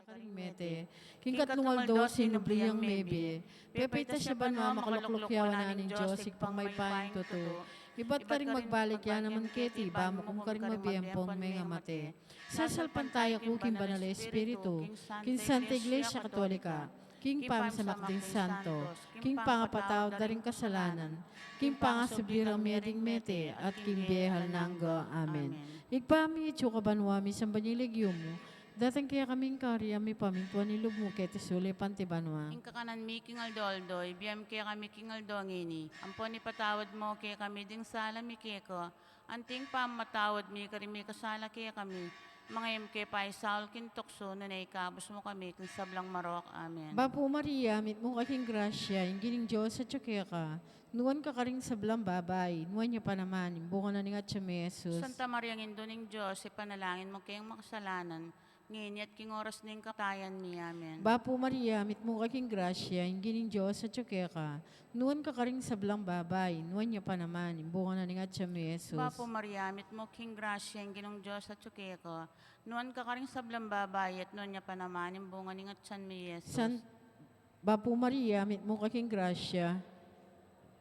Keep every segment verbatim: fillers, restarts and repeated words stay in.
karing mete. King katlung aldo, sinubli yang mebie. Pepaitas ya banua, makalukluk ya wanan ning Dios, Ibpang mayupayang tutu. Ibat karing magbalik ya naman keti, bamukung karing mabie ampon mengamate. Sasalpantaya ku king Banal a Espiritu, king Santa Iglesia Katolika, king pamisamak ding santo, king pangapatawad da ring kasalanan, king pangasubli rang mie ding mete, at king bie alang angga. Amen. Ibpa mi, atsu ka banua, misamban ya ing lagyu mu, datang kekami ing kayarian mu, mipamintuan ing lub mu keti sulip anti banua. Ing kakanan mi king aldo-aldo, ibie mu kekami king aldo ngeni, ampon ipatawad mu kekami ding sala mi keka, anti ing pamamatawad mi karing mikasala kekami. Manga e mu ke paisaul king tuksu, nune ikabus mu kami king sablang marok. Amen. Bapu Maria, mitmu ka king grasya, ing Ginung Dios atyu keka. Nuan ka karing sablang babai, nuan ya pa naman ing bunga na ning atyan mu, Jesus. Santa Maria, Indu ning Dios, ipanalangin mu keng makasalanan, ngeni at king oras ning kamatayan mi. Amen. Bapu Maria, mitmu ka king grasya, ing Ginung Dios atyu keka. Nuan ka karing sablang babai, nuan ya pa naman ing bunga na ning atyan mu, Jesus. Bapu Maria, mitmu ka king grasya, ing Ginung Dios atyu keka. Nuan ka karing sablang babai, at nuan ya pa naman ing bunga ning atyan mu, Jesus. San-, Bapu Maria, mitmu ka king grasya,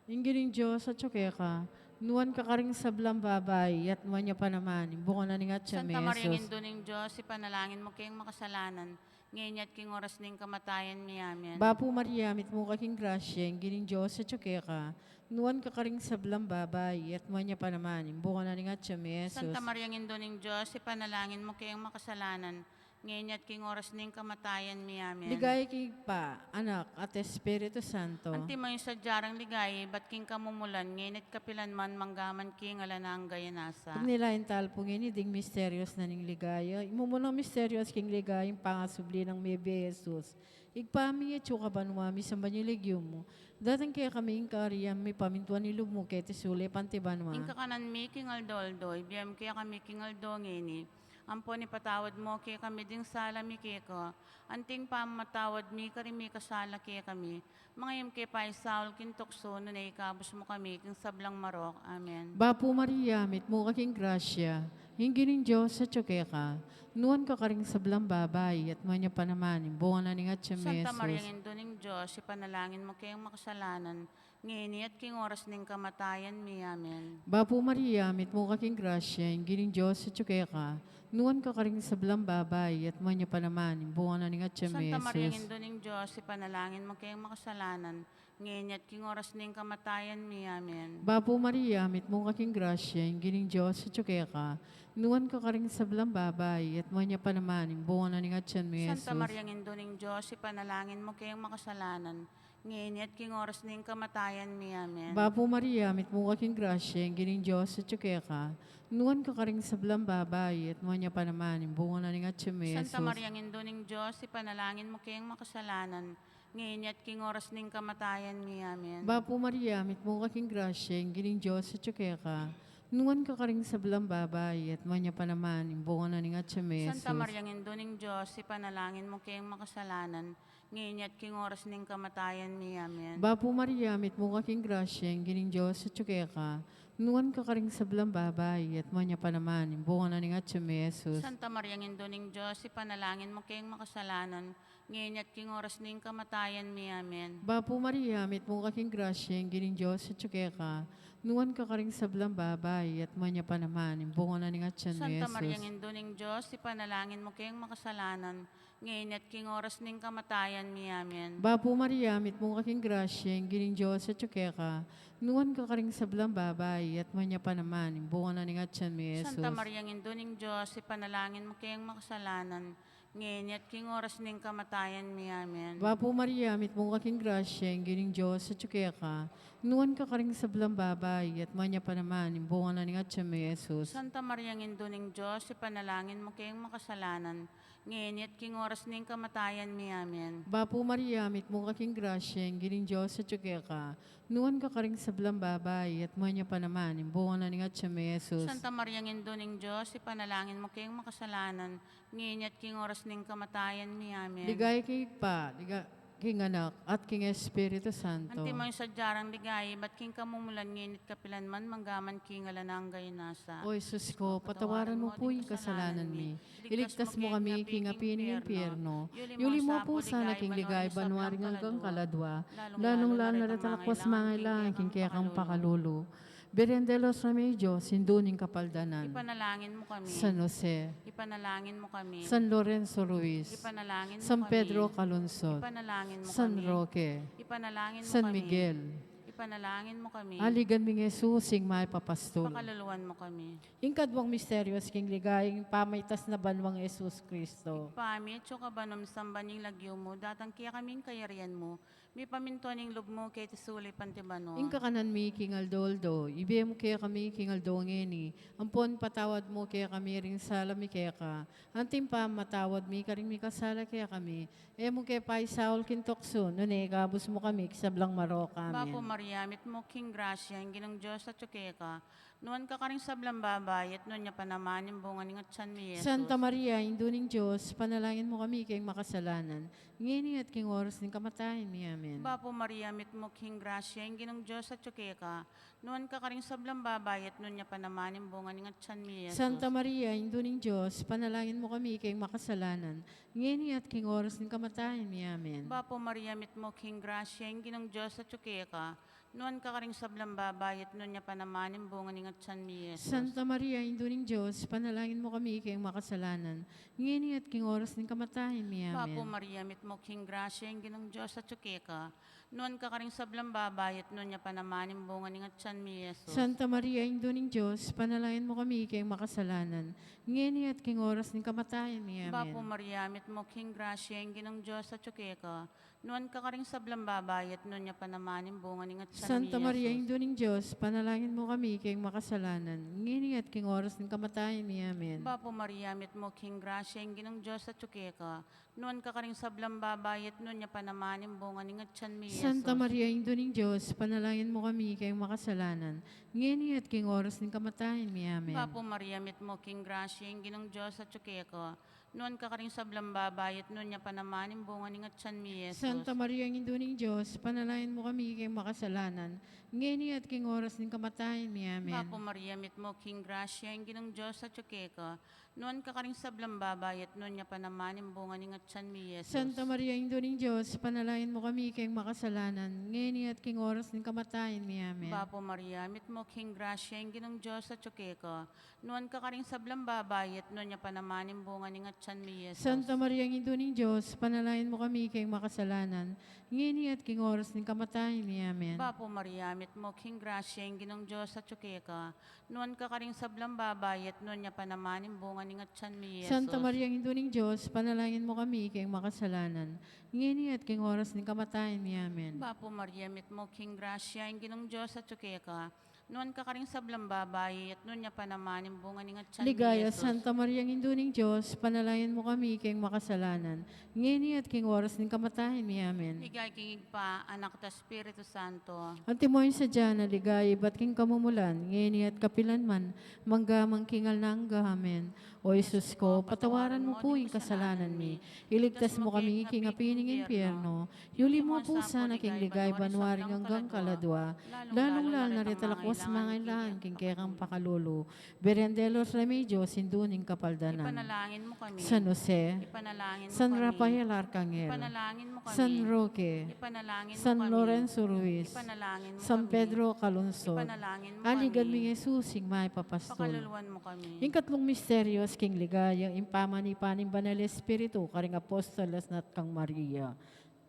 ing Ginung Dios atyu keka. Nuan ka karing sablang babai, at nuan ya pa naman ing bunga na ning atyan mu, Santa Maria, Jesus. Indu ning Dios, ipanalangin mu keng makasalanan, ngeni at king oras ning kamatayan mi. Amen. Bapu Maria, mitmu ka king grasya, ing Ginung Dios atyu keka. Nuan ka karing sablang babai, at nuan ya pa naman ing bunga na ning atyan mu, Jesus. Santa Maria, Indu ning Dios, ipanalangin mu keng makasalanan, ngeni at king oras ning kamatayan mi. Amen. Ligaya king Ibpa, Anak, at Espiritu Santo. Antimo ing sadya rang ligaya, ibat king kamumulan, ngeni at kapilan man, mangga man king alang angga. Amen. Tugnayan tamu pu ngeni ding misterios na ning ligaya. Ing mumunang misterios king ligaya, ing pangasubli nang mebie, Jesus. Ibpa mi, atsu ka banua, misamban ya ing lagyu mu. Datang kekami ing kayarian mu, mipamintuan ing lub mu keti sulip anti banua. Ing kakanan mi king aldo-aldo, ibie mu kekami king aldo ngeni. Ampon ipatawad mu kekami ding sala mi keka, anti ing pamamatawad mi karing mikasala kekami. Manga e mu ke paisaul king tuksu, nune ikabus mu kami king sablang marok. Amen. Bapu Maria, mitmu ka king grasya, ing Ginung Dios atyu keka. Nuan ka karing sablang babai, at nuan ya pa naman ing bunga na ning atyan mu, Santa Maria, Jesus. Indu ning Dios, ipanalangin mu keng makasalanan, ngeni at king oras ning kamatayan mi. Amen. Bapu Maria, mitmu ka king grasya, ing Ginung Dios atyu keka. Nuan ka karing sablang babai, at nuan ya pa naman ing bunga na ning atyan mu, Santa Maria, Jesus. Indu ning Dios, ipanalangin mu keng makasalanan, ngeni at king oras ning kamatayan mi. Amen. Bapu Maria, mitmu ka king grasya, ing Ginung Dios atyu keka. Nuan ka karing sablang babai, at nuan ya pa naman ing bunga na ning atyan mu, Santa Jesus. Maria, Indu ning Dios, ipanalangin mu keng makasalanan, ngeni at king oras ning kamatayan mi. Amen. Bapu Maria, mitmu ka king grasya, ing Ginung Dios atyu keka. Nuan ka karing sablang babai, at nuan ya pa naman ing bunga na ning atyan mu, Santa Jesus. Maria, Indu ning Dios, ipanalangin mu keng makasalanan, ngeni at king oras ning kamatayan mi. Amen. Bapu Maria, mitmu ka king grasya, ing Ginung Dios atyu keka. Nuan ka karing sablang babai, at nuan ya pa naman ing bunga na ning atyan mu, Santa Jesus. Maria, Indu ning Dios, ipanalangin mu keng makasalanan, ngeni at king oras ning kamatayan mi. Amen. Bapu Maria, mitmu ka king grasya, ing Ginung Dios atyu keka. Nuan ka karing sablang babai, at nuan ya pa naman ing bunga na ning atyan mu, Jesus. Santa Maria, Indu ning Dios, ipanalangin mu keng makasalanan, ngeni at king oras ning kamatayan mi. Amen. Bapu Maria, mitmu ka king grasya, ing Ginung Dios atyu keka. Nuan ka karing sablang babai, at nuan ya pa naman ing bunga na ning atyan mu, Santa Maria, Jesus. Indu ning Dios, ipanalangin mu keng makasalanan, ngeni at king oras ning kamatayan mi. Amen. Bapu Maria, mitmu ka king grasya, ing Ginung Dios atyu keka. Nuan ka karing sablang babai, at nuan ya pa naman ing bunga na ning atyan mu, Jesus. Santa Maria, Indu ning Dios, ipanalangin mu keng makasalanan, ngeni at king oras ning kamatayan mi. Amen. Bapu Maria, mitmu ka king grasya, ing Ginung Dios atyu keka. Nuan ka karing sablang babai, at nuan ya pa naman ing bunga na ning atyan mu, Jesus. Santa Maria, Indu ning Dios, ipanalangin mu keng makasalanan, ngeni at king oras ning kamatayan mi. Amen. Bapu Maria, mitmu ka king grasya, ing Ginung Dios atyu keka. Nuan ka karing sablang babai, at nuan ya pa naman ing bunga na ning atyan mu, Jesus. Santa Maria, Indu ning Dios, ipanalangin mu keng makasalanan, ngeni at king oras ning kamatayan mi. Amen. Ligaya king Ibpa, liga-, King Anak, at king Espiritu Santo. Antimo ing sadya rang ligaya, ibat king kamumulan, ngeni at kapilan man, mangga man king alang angga. Nasa. O Jesus ko, patawaran mo pu ing kasalanan mi. Iligtas mo kami king api ning impyerno. Yuli mo pu sana king ligaya banua ring anggang kaladua. Lalung-lalu na reta lakwas mangailangan king kekang pakalulu. Virgen de los Remedios, Indu ning Kapaldanan. Ipanalangin mo kami. San Jose. Ipanalangin mo kami. San Lorenzo Ruiz. Ipanalangin mo kami. San Pedro Calungsod. Ipanalangin mo kami. San Roque. Ipanalangin mo kami. San Miguel. Ipanalangin mo kami. Aligan mi ngan Jesus, ing mayap a pastul. Pakaluluan mo kami. Ing kaduang misteryo king ligaya, ing pamaitas na banua nang Jesus Cristo. Ibpa mi, atsu ka banua, misamban ya ing lagyu mu, datang kekami ing kayarian mu, mipamintuan ing lub mu keti sulip anti banua. Ing kakanan mi king aldo-aldo, ibie mu kekami king aldo ngeni, ampon ipatawad mu kekami ring sala mi keka, anti ing pamamatawad mi karing mikasala kekami, e mu ke paisaul king tuksu, nune ikabus mu kami king sablang marok. Amen. Bapu Maria, mitmu ka king grasya, ing Ginung Dios atyu keka, nuan ka karing sablang babai, at nuan ya pa naman ing bunga ning atian mu, i Jesus. Santa Maria, Indu ning Dios, ipanalangin mu kami king makasalanan, ngeni at king oras ning kamatayan mi. Amen. Bapu Maria, mitmu ka king grasya, ing Ginung Dios atyu keka, nuan ka karing sablang babai, at nuan ya pa naman ing bunga ning atian mu, i Jesus. Santa Maria, Indu ning Dios, ipanalangin mu kami king makasalanan, ngeni at king oras ning kamatayan mi. Amen. Bapu Maria, mitmu ka king grasya, ing Ginung Dios atyu keka, nuan ka karing sablang babai, at nuan ya pa naman ing bunga ning atian mu, i Jesus. Santa Maria, Indu ning Dios, ipanalangin mu kami king makasalanan, ngeni at king oras ning kamatayan mi. Amen. Bapu Maria, mitmu ka king grasya, ing Ginung Dios atyu keka, nuan ka karing sablang babai, at nuan ya pa naman ing bunga ning atian mu, i Jesus. Santa Maria, Indu ning Dios, ipanalangin mu kami king makasalanan, ngeni at king oras ning kamatayan mi. Amen. Bapu Maria, mitmu ka king grasya, ing Ginung Dios atyu keka, nuan ka karing sablang babai, at nuan ya pa naman ing bunga ning atian mu, i Jesus. Santa Maria, Indu ning Dios, ipanalangin mu kami king makasalanan, ngeni at king oras ning kamatayan mi. Amen. Bapu Maria, mitmu ka king grasya, ing Ginung Dios atyu keka, nuan ka karing sablang babai, at nuan ya pa naman ing bunga ning atian mu, i Jesus. Santa Maria, Indu ning Dios, ipanalangin mu kami king makasalanan, ngeni at king oras ning kamatayan mi. Amen. Bapu Maria, mitmu ka king grasya, ing Ginung Dios atyu keka, nuan ka karing sablang babai, at nuan ya pa naman ing bunga ning atian mu, i Jesus. Santa Maria, Indu ning Dios, ipanalangin mu kami king makasalanan, ngeni at king oras ning kamatayan mi. Amen. Bapu Maria, mitmu ka king grasya, ing Ginung Dios atyu keka, nuan ka karing sablang babai, at nuan ya pa naman ing bunga ning atian mu, i Jesus. Santa Maria, Indu ning Dios, ipanalangin mu kami king makasalanan, ngeni at king oras ning kamatayan mi. Amen. Bapu Maria, mitmu ka king grasya, ing Ginung Dios atyu keka, nuan ka karing sablang babai, at nuan ya pa naman ing bunga ning atian mu, i Jesus. Santa Maria, Indu ning Dios, ipanalangin mu kami king makasalanan, ngeni at king oras ning kamatayan mi. Amen. Bapu Maria, mitmu ka king grasya, ing Ginung Dios atyu keka, nuan ka karing sablang babai, at nuan ya pa naman ing bunga ning atian mu, i Jesus. Santa Maria, Indu ning Dios, ipanalangin mu kami king makasalanan, ngeni at king oras ning kamatayan mi. Amen. Bapu Maria, mitmu ka king grasya, ing Ginung Dios atyu keka, nuan ka karing sablang babai, at nuan ya pa naman ing bunga ning atian mu, i Jesus. Ligaya, Santa Maria, Indu ning Dios, ipanalangin mu kami king makasalanan, ngeni at king oras ning kamatayan mi. Amen. Ligaya king Ibpa, Anak, at Espiritu Santo. Antimo ing sadya na ligaya ibat king kamumulan, ngeni at kapilan man, mangga man king alang angga. Amen. O Jesus ko, patawaran mu pu ing kasalanan mi, iligtas mu kami king api ning impyerno, yuli mu pu sana king ligaya banua ring anggang kaladua, lalung-lalu na reta lakwas mangailangan king kekang pakalulu. Virgen de los Remedios, Indu ning Kapaldanan. Ipanalangin mo kami. San Jose. Ipanalangin mo kami. San Rafael Arcangel. Ipanalangin mo kami. San Roque. Ipanalangin mo kami. San Lorenzo Ruiz. Ipanalangin mo kami. San Pedro Calungsod. Ipanalangin mo kami. Aligan mi ngan Jesus, ing mayap a pastul. Pakaluluan mo kami. Ing katlung misteryo king ligaya, ing pamanipa ning Banal Espiritu karing apostoles nat kang Maria.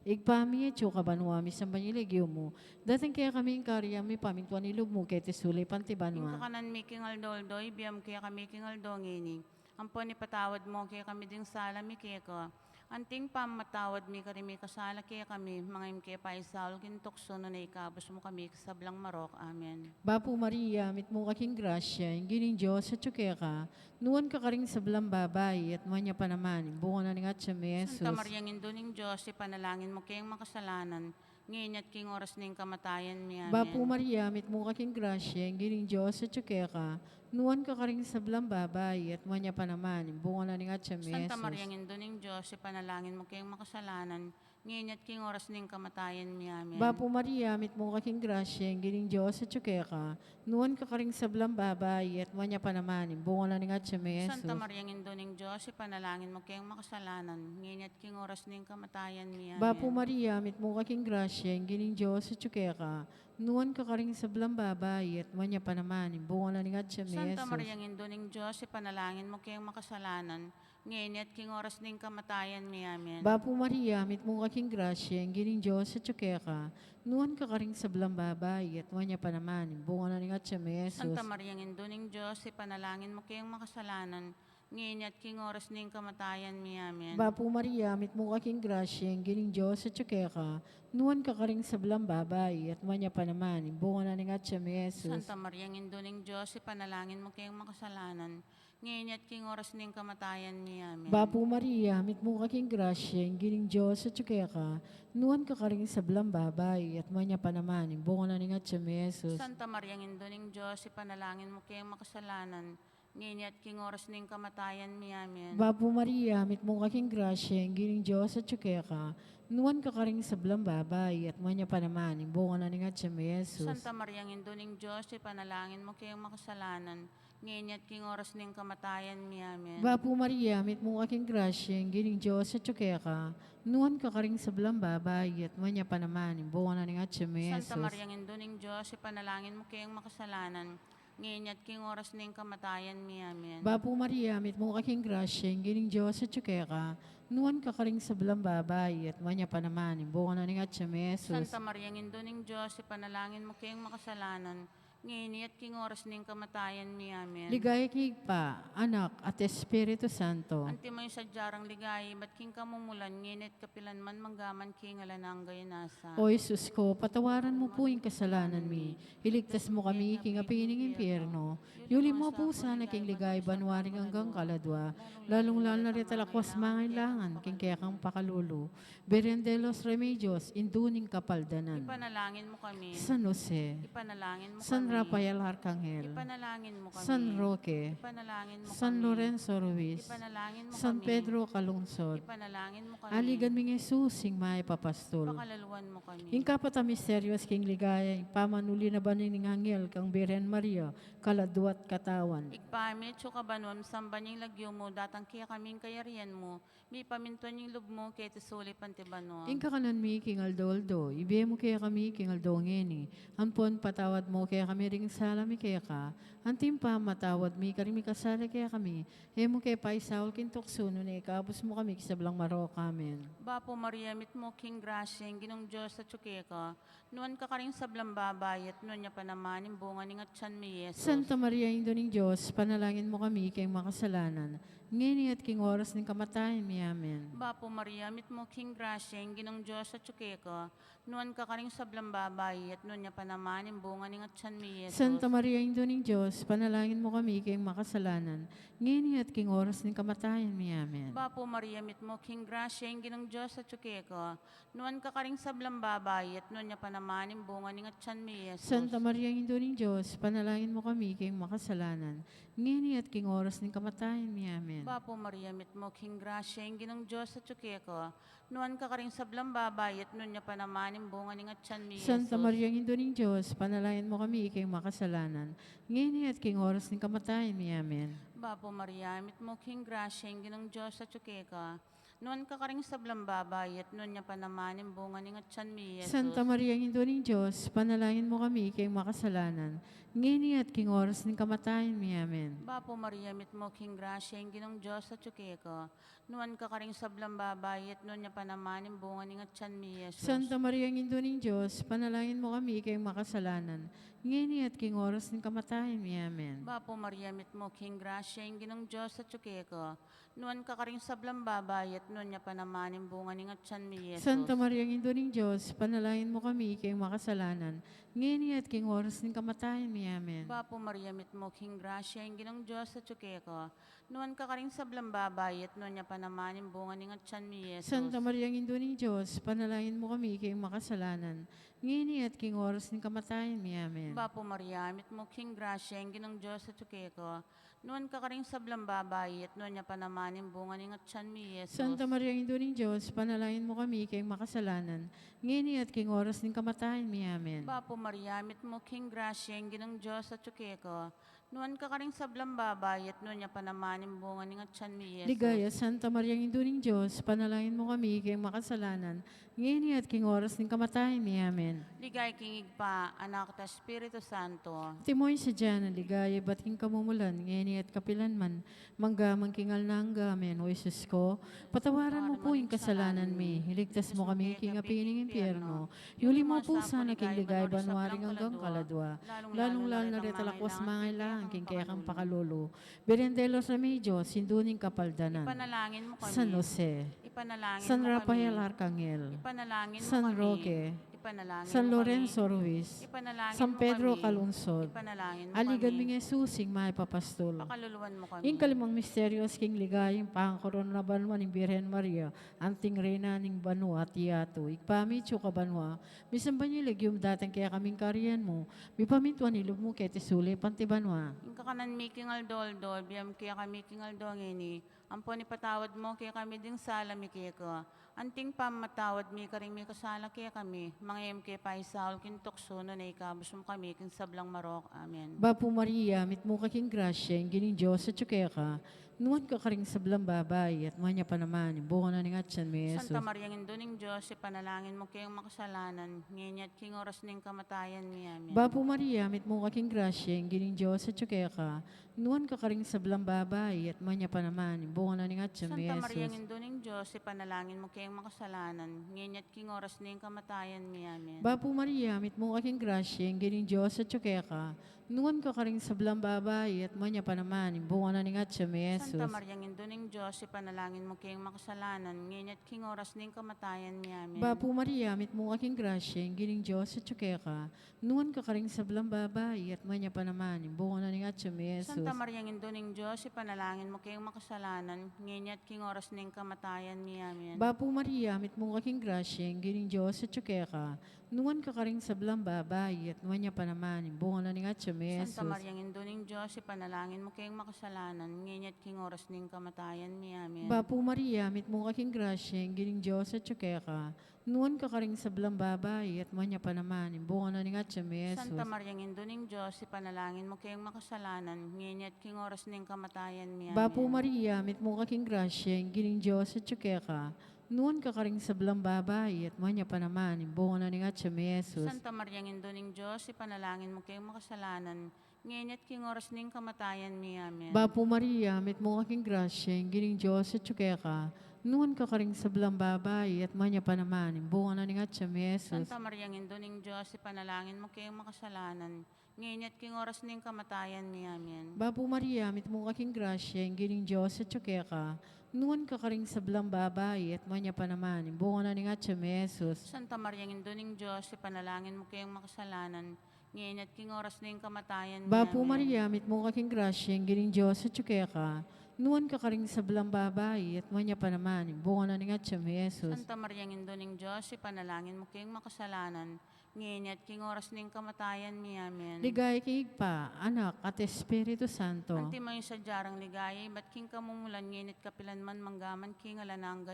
Ibpa mi, atsu ka banua, misamban ya ing lagyu mu. Datang kekami ing kayarian mu, mipamintuan ing lub mu keti sulip anti banua. Ing kakanan mi king aldo-aldo, ibie mu kekami king aldo ngeni. Ampon ipatawad mu kekami ding sala mi keka, anti ing pamamatawad mi karing mikasala kekami, manga e mu ke paisaul king tuksu, nune ikabus mu kami king sablang marok. Amen. Bapu Maria, mitmu ka king grasya, ing Ginung Dios atsu keka, nuan ka karing sablang babai, at nuan ya pa naman ing bunga na ning atyan mu, i Jesus. Santa Maria, Indu ning Dios, ipanalangin mu keng makasalanan, ngeni at king oras ning kamatayan mi. Amen. Bapu Maria, mitmu ka king grasya, ing Ginung Dios atsu keka, nuan ka karing sablang babai, at nuan ya pa naman ing bunga na ning atyan mu, i Jesus. Santa Maria, Indu ning Dios, ipanalangin mu keng makasalanan, ngeni at king oras ning kamatayan mi. Amen. Bapu Maria, mitmu ka king grasya, ing Ginung Dios atyu keka, nuan ka karing sablang babai, at nuan ya pa naman ing bunga na ning atyan mu, Jesus. Santa Maria, Indu ning Dios, ipanalangin mu keng makasalanan, ngeni at king oras ning kamatayan mi. Amen. Bapu Maria, mitmu ka king grasya, ing Ginung Dios atyu keka, nuan ka karing sablang babai, at nuan ya pa naman ing bunga na ning atyan mu, Santa Jesus. Maria, Indu ning Dios, ipanalangin mu keng makasalanan, ngeni at king oras ning kamatayan mi. Amen. Bapu Maria, mitmu ka king grasya, ing Ginung Dios atyu keka, nuan ka karing sablang babai, at nuan ya pa naman ing bunga na ning atyan mu, Jesus. Santa Maria, Indu ning Dios, ipanalangin mu keng makasalanan, ngeni at king oras ning kamatayan mi. Amen. Bapu Maria, mitmu ka king grasya, ing Ginung Dios atyu keka, nuan ka karing sablang babai, at nuan ya pa naman ing bunga na ning atyan mu, Jesus. Santa Maria, Indu ning Dios, ipanalangin mu keng makasalanan, ngeni at king oras ning kamatayan mi. Amen. Bapu Maria, mitmu ka king grasya, ing Ginung Dios atyu keka, nuan ka karing sablang babai, at nuan ya pa naman ing bunga na ning atyan mu, Jesus. Santa Maria, Indu ning Dios, ipanalangin mu keng makasalanan, ngeni at king oras ning kamatayan mi. Amen. Bapu Maria, mitmu ka king grasya, ing Ginung Dios atyu keka, nuan ka karing sablang babai, at nuan ya pa naman ing bunga na ning atyan mu, Jesus. Santa Maria, Indu ning Dios, ipanalangin mu keng makasalanan, ngeni at king oras ning kamatayan mi. Amen. Bapu Maria, mitmu ka king grasya, ing Ginung Dios atyu keka, nuan ka karing sablang babai, at nuan ya pa naman ing bunga na ning atyan mu, Jesus. Santa Maria, Indu ning Dios, ipanalangin mu keng makasalanan, ngeni at king oras ning kamatayan mi. Amen. Bapu Maria, mitmu ka king grasya, ing Ginung Dios atyu keka, nuan ka karing sablang babai, at nuan ya pa naman ing bunga na ning atyan mu, Jesus. Santa Maria, Indu ning Dios, ipanalangin mu keng makasalanan, ngeni at king oras ning kamatayan mi. Amen. Ligaya king Ibpa, Anak, at Espiritu Santo. Antimo ing sadya rang ligaya ibat king kamumulan, ngeni at kapilan man, manggaman king alang angga. Amen. O Jesus ko, patawaran mu pu ing kasalanan mi, iligtas mu kami king api ning impyerno, yuli mu pu sana king ligaya banua ring anggang kaladua, lalung-lalu na reta lakwas mangailangan king kekang pakalulu. Birhen de los Remedios, Indu ning Kapaldanan. Ipanalangin mu kami. San Jose. Ipanalangin mu kami. San Rafael Arcangel. Ipanalangin mu kami. San Roque. Ipanalangin mu kami. San Lorenzo Ruiz. Ipanalangin mu kami. San Pedro Calungsod. Ipanalangin mu kami. Aligan ming Jesus, ing mayap a pastul. Pakalaluan mu kami. Ing kapat a misteryos king ligaya, ing pamanuli na bani ning anghel kang Birhen Maria, kaladua at katawan. Ibpa mi, atsu ka banua, misamban ya ing lagyu mu, datang kekami ing kayarian mu, mipamintuan ing lub mu keti sulip anti banua. Ing kakanan mi king aldo-aldo, ibie mu kekami king aldo ngeni, ampon patawad mu kekami ring sala mi keka, anti ing pamamatawad mi karing mikasala kekami, e mu ke paisaul king tuksu, nune ikabus mu kami king sablang marok. Amen. Bapu Maria, mitmu king grasya, ing Ginung Dios atsu keka, nuan ka karing sablang babai, at nuan ya pa naman ing bunga ning atyan mi, Jesus. Santa Maria, Indu ning Dios, panalangin mu kami king makasalanan, ngeni at king oras ning kamatayan mi. Amen. Bapu Maria, mitmu king grasya, ing Ginung Dios atsu keka, nuan ka karing sablang babai, at nuan ya pa naman ing bunga ning atyan mi, Jesus. Santa Maria, Indu ning Dios, panalangin mu kami king makasalanan, ngeni at king oras ning kamatayan mi. Amen. Bapu Maria, mitmu king grasya, ing Ginung Dios atsu keka, nuan ka karing sablang babai, at nuan ya pa naman ing bunga ning atyan mi, Jesus. Santa Maria, Indu ning Dios, panalangin mu kami king makasalanan, ngeni at king oras ning kamatayan mi. Amen. Bapu Maria, mitmu king grasya, ing Ginung Dios atsu keka, nuan ka karing sablang babai, at nuan ya pa naman ing bunga ning atyan mi, Santa Jesus. Maria, Indu ning Dios, panalangin mu kami king makasalanan, ngeni at king oras ning kamatayan mi. Amen. Bapu Maria, mitmu king grasya, ing Ginung Dios atsu keka, nuan ka karing sablang babai, at nuan ya pa naman ing bunga ning atyan mi, Jesus. Santa Maria, Indu ning Dios, panalangin mu kami king makasalanan, ngeni at king oras ning kamatayan mi. Amen. Bapu Maria, mitmu king grasya, ing Ginung Dios atsu keka, nuan ka karing sablang babai, at nuan ya pa naman ing bunga ning atyan mi, Jesus. Santa Maria, Indu ning Dios, panalangin mu kami king makasalanan, ngeni at king oras ning kamatayan mi. Amen. Bapu Maria, mitmu king grasya, ing Ginung Dios atsu keka, nuan ka karing sablang babai, at nuan ya pa naman ing bunga ning atyan mi, Jesus. Santa Maria, Indu ning Dios, panalangin mu kami king makasalanan, ngeni at king oras ning kamatayan mi. Amen. Bapu Maria, mitmu king grasya, ing Ginung Dios atsu keka, nuan ka karing sablang babai, at nuan ya pa naman ing bunga ning atyan mi, Jesus. Santa Maria, Indu ning Dios, panalangin mu kami king makasalanan, ngeni at king oras ning kamatayan mi. Amen. Bapu Maria, mitmu king grasya, ing Ginung Dios atsu keka, Nuan ka karing sablang babai, at nuan ya pa naman ing bunga ning atyan mi, Jesus. Santa Maria, Indu ning Dios, ipanalangin mu kami king makasalanan, ngeni at king oras ning kamatayan mi. Amen. Bapu Maria, mitmu ka king grasya, ing Ginung Dios atyu keka. Nuan ka karing sablang babai, at nuan ya pa naman ing bunga ning atyan mi, Jesus. Ligaya, Santa Maria, Indu ning Dios, ipanalangin mu kami king makasalanan, ngeni at king oras ning kamatayan mi. Amen. Ligaya king Ibpa, Anak, at Espiritu Santo. Antimo ing sadya nang ligaya ibat king kamumulan, ngeni at kapilan man, mangga man king alang angga. Amen. O Jesus ko, patawaran mu pu ing kasalanan mi, iligtas mu kami king api ning impyerno, iuli mu pu sana king ligaya banua ring anggang kaladua, lalung-lalu na retang alang mangailangan king kekang pakalulu. Birhen de los Remedios, Indu ning Kapaldanan. Ipanalangin mu kami. San Jose. Ipanalangin mu kami. San Rafael Arcangel. Ipanalangin mu kami. San Roque. Ipanalangin mu kami. San Lorenzo Ruiz. Ipanalangin mu kami. San Pedro Calungsod. Ipanalangin mu kami. Aligan mi ning Jesus, ing mayap a pastul. Pakaluluan mu kami. Ing kalimang misteryos king ligaya, ing pangkorona banua ning Birhen Maria, anting Reyna ning banua at yatu. Ibpa mi, atsu ka banua, misamban ya ing lagyu mu, datang kekami ing kayarian mu, mipamintuan ing lub mu keti sulip anti banua. Ing kakanan mi king aldo-aldo, ibie mu kekami king aldo ngeni, ampon ipatawad mu kekami ding sala mi keka, anting pamamatawad mi karing mikasala kekami, manga e mu ke paisaul king tuksu, nune ikabus mu kami king sablang marok. Amen. Bapu Maria, mitmu ka king grasya, ing Ginung Dios atyu keka, nuan ka karing sablang babai, at nuan ya pa naman ing bunga na ning atyan mi, Jesus. Santa Maria, Indu ning Dios, ipanalangin mu keng makasalanan, ngeni at king oras ning kamatayan mi. Amen. Bapu Maria, mitmu ka king grasya, ing Ginung Dios atyu keka, nuan ka karing sablang babai, at nuan ya pa naman ing bunga na ning atyan mi, Jesus. Santa Maria, Indu ning Dios, ipanalangin mu keng makasalanan, ngeni at king oras ning kamatayan mi. Amen. Bapu Maria, mitmu ka king grasya, ing Ginung Dios atyu keka, nuan ka karing sablang babai, at nuan ya pa naman ing bunga na ning atyan mi, Jesus. Santa Maria, Indu ning Dios, ipanalangin mu keng makasalanan, ngeni at king oras ning kamatayan mi. Amen. Bapu Maria, mitmu ka king grasya, ing Ginung Dios atyu keka, nuan ka karing sablang babai, at nuan ya pa naman ing bunga na ning atyan mi, Jesus. Santa Maria, Indu ning Dios, ipanalangin mu keng makasalanan, ngeni at king oras ning kamatayan mi. Amen. Bapu Maria, mitmu ka king grasya, ing Ginung Dios atyu keka, nuan ka karing sablang babai, at nuan ya pa naman ing bunga na ning atyan mi, Jesus. Santa Maria, Indu ning Dios, ipanalangin mu keng makasalanan, ngeni at king oras ning kamatayan mi. Amen. Bapu Maria, mitmu ka king grasya, ing Ginung Dios atyu keka, nuan ka karing sablang babai, at nuan ya pa naman ing bunga na ning atyan mi, Jesus. Santa Maria, Indu ning Dios, ipanalangin mu keng makasalanan, ngeni at king oras ning kamatayan mi. Amen. Bapu Maria, mitmu ka king grasya, ing Ginung Dios atyu keka, nuan ka karing sablang babai, at nuan ya pa naman ing bunga na ning atyan mi, Jesus. Santa Maria, Indu ning Dios, ipanalangin mu keng makasalanan, ngeni at king oras ning kamatayan mi. Amen. Bapu Maria, mitmu ka king grasya, ing Ginung Dios atyu keka, nuan ka karing sablang babai, at nuan ya pa naman ing bunga na ning atyan mi, Jesus. Santa Maria, Indu ning Dios, ipanalangin mu keng makasalanan, ngeni at king oras ning kamatayan mi. Amen. Bapu Maria, mitmu ka king grasya, ing Ginung Dios atyu keka, nuan ka karing sablang babai, at nuan ya pa naman ing bunga na ning atyan mi, Jesus. Santa Maria, Indu ning Dios, ipanalangin mu keng makasalanan, ngeni at king oras ning kamatayan mi. Bapu Maria, mitmu ka king grasya, ing Ginung Dios atyu keka, nuan ka karing sablang babai, at nuan ya pa naman ing bunga na ning atyan mi, Jesus. Santa Maria, Indu ning Dios, ipanalangin mu keng makasalanan, ngeni at king oras ning kamatayan mi. Amen. Ligaya king Ibpa, Anak, at Espiritu Santo. Antimo ing sadya nang ligaya ibat king kamumulan, ngeni at kapilan man, mangga man king alang angga.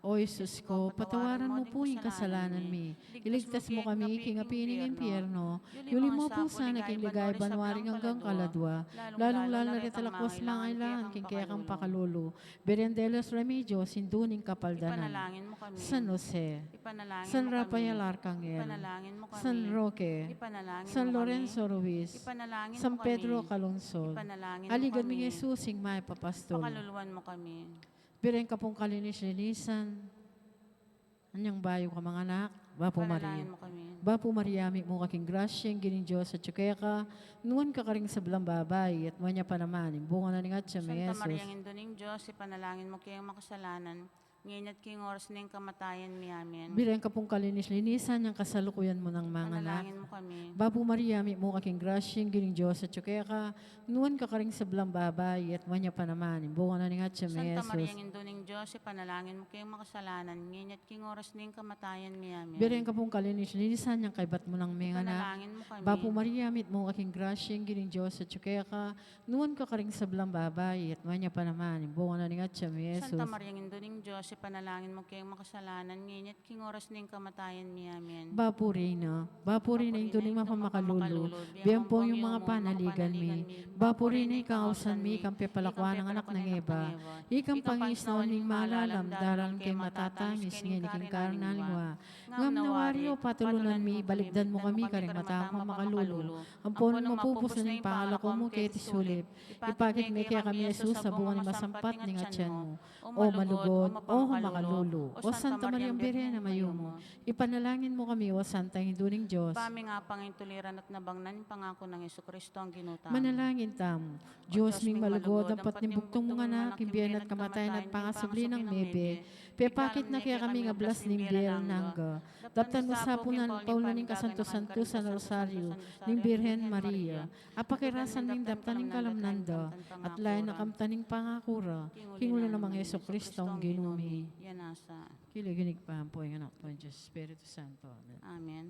O Jesus ko, patawaran mu pu ing kasalanan mi, iligtas mu kami king api ning impyerno, iuli mu pu sana king ligaya banua ring anggang kaladua, lalung-lalu na retang alang mangailangan king kekang pakalulu. Birhen de los Remedios, Indu ning Kapaldanan. Ipanalangin mu kami. San Jose. Ipanalangin mu kami. San Rafael Arcangel. Ipanalangin mu kami. San Roque. Ipanalangin mu kami. San Lorenzo Ruiz. Ipanalangin mu kami. San Pedro Calungsod. Ipanalangin mu kami. Aligan mi ning Jesus, ing mayap a pastul. Pakaluluan mu kami. Birhen ka pung kalinis-linisan, anyang bayu ka manganak. Bapu Maria. Ipanalangin mu kami. Bapu Maria, mitmu ka king grasya, ing Ginung Dios atyu keka, nuan ka karing sablang babai, at nuan ya pa naman ing bunga na ning atyan mi, Jesus. Santa Maria, Indu ning Dios, ipanalangin mu keng makasalanan, ngeni at king oras ning kamatayan mi. Amen. Biren ka pung kalinis-linisan yang kasalukuyan mu nang manganak. Ipanalangin mu kami. Bapu Maria, mitmu ka king grasya, ing Ginung Dios atyu keka, nuan ka karing sablang babai, at nuan ya pa naman ing bunga na ning atyan mu, Santa Maria, Jesus. Indu ning Dios, ipanalangin mu keng makasalanan, ngeni at king oras ning kamatayan mi. Amen. Biren ka pung kalinis-linisan yang kaybat mu nang manganak. Ipanalangin mu kami. Bapu Maria, mitmu ka king grasya, ing Ginung Dios atyu keka, nuan ka karing sablang babai, at nuan ya pa naman ing bunga na ning atyan mu, Jesus. Santa Maria, Indu ning Dios, ipanalangin mu keng makasalanan, ngeni at king oras ning kamatayan mi. Amen. Bapu Reyna, Bapu Reyna, Indu ning mapamakalulu, biang pung iyung mga panaligan mi. Bapu Reyna, ikang ausan mi, ikang pepalakuan ning anak nang Eva. Ikang pangisnawan ming malalam, daralan keng matatamis, ngeni king karin aliwa. Ngam nawari, o patulunan mi, balikdan mu kami karing mata mung makalulu, ampon mapupus na ing pangalako mu keti sulip. Ipakit me kekami i Jesus a bunga ning masampat ning atyan mu. O malugud, o makalulu, o Santa Maria, Birhen a mayumu, ipanalangin mu kami, o Santa Indu ning Dios. Ba ming apang ing tuliran at nabangnan ing pangaku nang Jesucristo a Ginu tamu. Manalangin tamu. Dios ming malugud, ampat ning bugtung mung Anak, king bie na at kamatayan at pangasubli nang mebie, pepakit na kekami ing ablas ning bie alang angga. Daptan mu sa pu ing pauna ning kasanto-santusan a Rosario ning Birhen Maria, a pakirasan ming daptan ing kalamnan da, at layan na kamtan ing pangaku ra, king ulu na nang Jesucristo a Ginu mi. Yan nasa. King lagyu ning Ibpa, ampo ning Anak, ampo ning Espiritu Santo. Amen. Amen.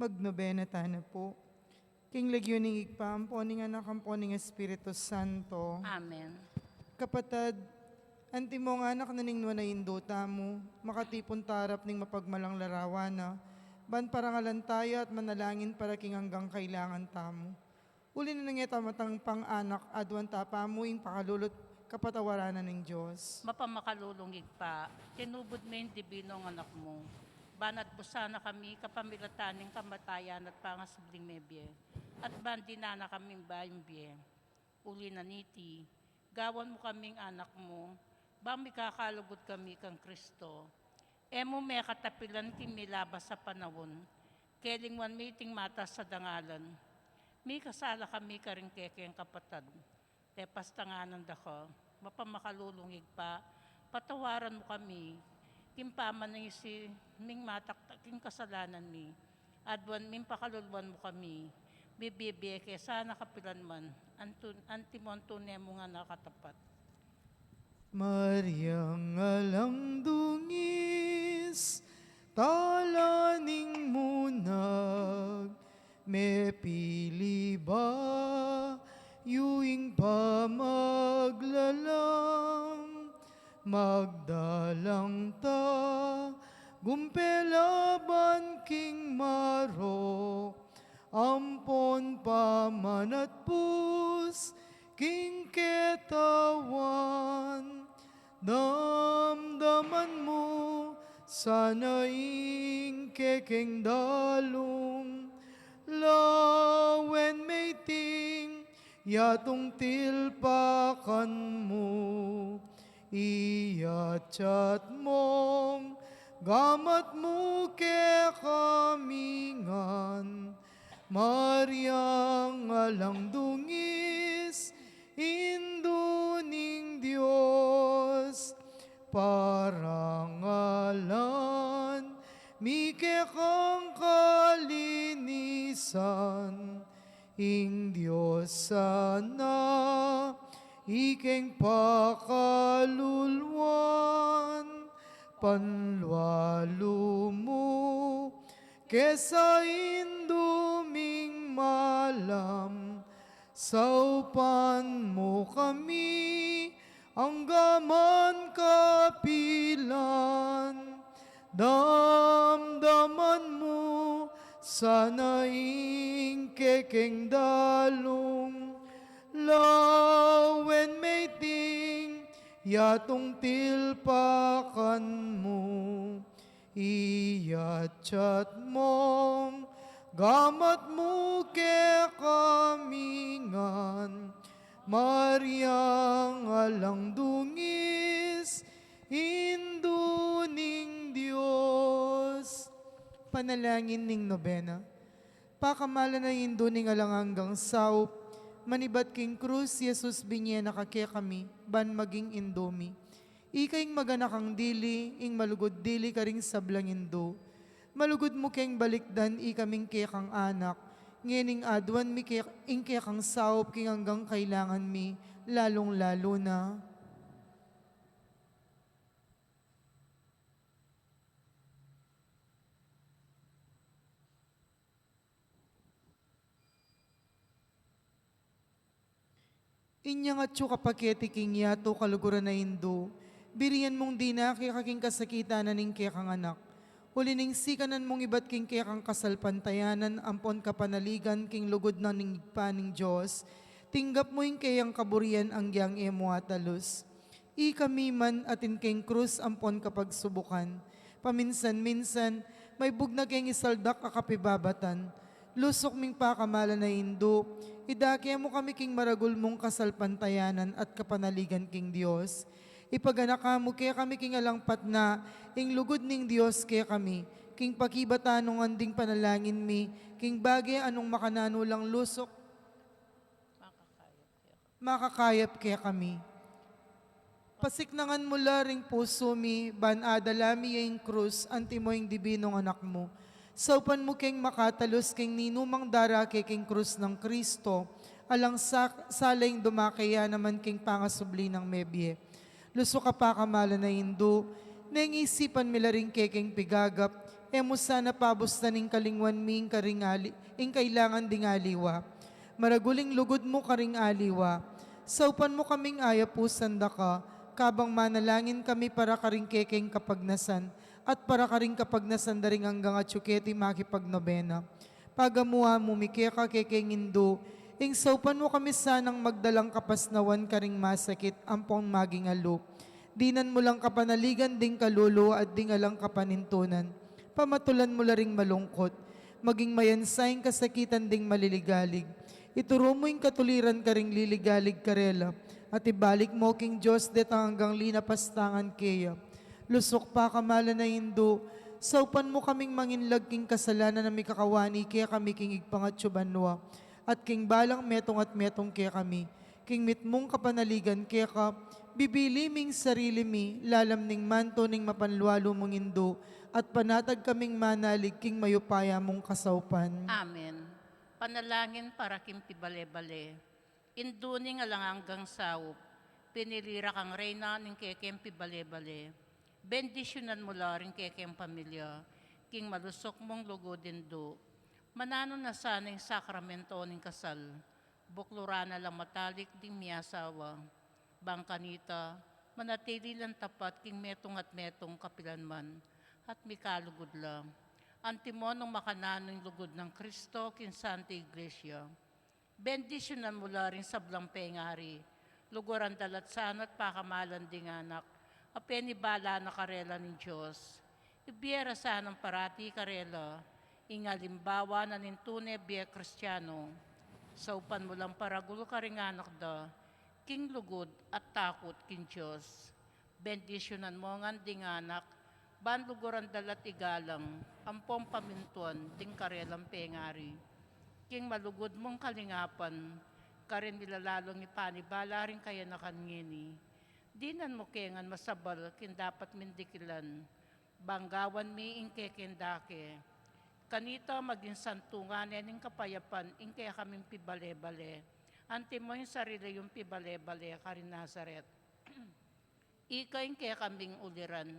Magnobena tana pu. King lagyu ning Ibpa, ampo ning Anak, ampo ning Espiritu Santo. Amen. Kapatad, antimong anak na ning nuan a Indu tamu, makatipun tarap ning mapagmalang larawan na, ban parangalan taya at manalangin para king anggang kailangan tamu. Uli na nang e ta matang pang-anak, aduan ta pa mu ing pakalulu't kapatawaran na ning Dios. Mapamakalulung Ibpa, tinubud me ing dibinung Anak mu, ban atbusan na kami kapamilatan ning kamatayan at pangasubling mebie, at ban dinan na kaming bayung bie. Uli na niti, gawan mu kaming anak mu, bang mikakalugud kami kang Kristo. E mu me katapilan king milabas a panaun, kelingwan mi iting matas a dangalan. Mikasala kami karing kekeng kapatad. Tepastanganan da ka, mapamakalulung Ibpa, patawaran mu kami, king pamanisi ming mataktak king kasalanan mi. Aduan ming pakaluluan mu kami, bibie ke sana kapilan man, antu-, antimong tune mung anak a tapat. Mariang alang dungis, tala ning munag, mepili bayu ing pamaglalam, magdalang ta gumpela ban king marok, ampon pamanatpus king ketawan. Damdaman mu sana ing kekeng dalung, lawen me iting yatung tilpakan mu, iyatyat mung gamat mu kekami ngan. Mariang alang dungis, Indu ning Dios. Parangalan mi kekang kalinisan, ing Dios sana ikeng pakaluluan, panlualu mu kesa indu ming malam, saupan mu kami angga man kapilan, damdaman mu sana ing kekeng dalung, lawen me iting yatung tilpakan mu, iyatyat mung gamat mu kekami ngan, Mariang alang dungis, Indu ning Dios. Panalangin ning Nobena. Pakamalan a Indu ning alang anggang saup, manibat king krus Jesus, binye na ka kekami ban maging Indu mi. Ika ing maganakang dili, ing malugud dili karing sablang indu. Malugud mu keng balikdan ikaming kekang anak, ngening aduan mi ke-, ing kekang saup king anggang kailangan mi, lalung-lalu na. Inyang atyu ka pa keti king yatu, kaluguran a Indu, birian mung dinake ka king kasakitan na ning kekang anak. Uli ning sikanan mung ibat king kekang kasalpantayanan ampon kapanaligan king lugud na ning Ibpa ning Dios, tinggap mu ing keyang kaburian anggyang e mu atalus. Ikami man atin keng krus ampon kapagsubukan, paminsan-minsan, maibug na keng isaldak a kapibabatan. Lusuk ming pakamalan a Indu, idake mu kami king maragul mung kasalpantayanan at kapanaligan king Dios. Ipaganaka mu kekami king alang patna ing lugud ning Dios kekami, king pakibatan nung anding panalangin mi, king bage anung makananu lang lusuk makakayap kekami. Pasiknangan mu la ring pusu mi, ban adala mi ya ing krus, antimo ing dibinung anak mu. Saupan mu keng makatalus king ninumang darake king krus nang Kristo, alang sa-, sala ing dumake ya naman king pangasubli nang mebie. Lusuk a pakamalan a Indu, neng isipan mi la ring kekeng pigagap, e mu sana pabustan ing kalingwan mi ing karing ali-, ing kailangan ding aliwa. Maragul ing lugud mu karing aliwa. Saupan mu kaming ayapusan da ka, kabang manalangin kami para karing kekeng kapagnasan, at para karing kapagnasan da ring anggang atyu keti makipagnobena. Pagamuan mu mi keka kekeng Indu, ing saupan mu kami sanang magdalang kapasnawan karing masakit ampong maging alu. Dinan mu lang kapanaligan ding kalulu at ding alang kapanintunan. Pamatulan mu la ring malungkut. Maging mayansa ing kasakitan ding maliligalig. Ituru mu ing katuliran karing liligalig karela. At ibalik mu king Dios detang anggang linapastangan keya. Lusuk pakamalan a Indu, saupan mu kaming manginlag king kasalanan a mikakawani kekami king Ibpang atyu banua, at king balang metung at metung kekami, king mitmung kapanaligan keka, bibili ming sarili mi lalam ning manto ning mapanlualu mung Indu, at panatag kaming manalig king mayupaya mung kasaupan. Amen. Panalangin para king pibale-bale. Indu ning alang anggang saup, pinili ra kang reyna ning kekeng pibale-bale. Bendisyunan mu la ring kekeng pamilya king malusuk mung lugud, Indu. Mananu na sana ing sakramento ning kasal, bukluran na lang matalik ding miasawa. Bang kanita, manatili lang tapat king metung at metung kapilanman, at mikalugud la. Antimo nung makananu ing lugud nang Kristo king Santa Iglesia. Bendisyunan mu la ring sablang pengari, luguran da la at sana at pakamalan ding anak a penibala na karela ning Dios. Ibie ra sanang parati karela ing alimbawa na ning tune bie Kristiano. Saupan mu lang paragul karing anak da king lugud at takut king Dios. Bendisyunan mu ngan ding anak, ban luguran da la at igalang ampong pamintuan ding karelang pengari. King malugud mung kalingapan, karin mi la lalung ipanibala ring kayanakan ngeni. Dinan mu ke ngan masabal king dapat ming dikilan, bang gawan mi ing kekeng dake. Kanita maging santungan ne ning kapayapan ing kekaming pibale-bale. Antimo ing sarili yung pibale-bale karin Nazaret. Ika ing kekaming uliran,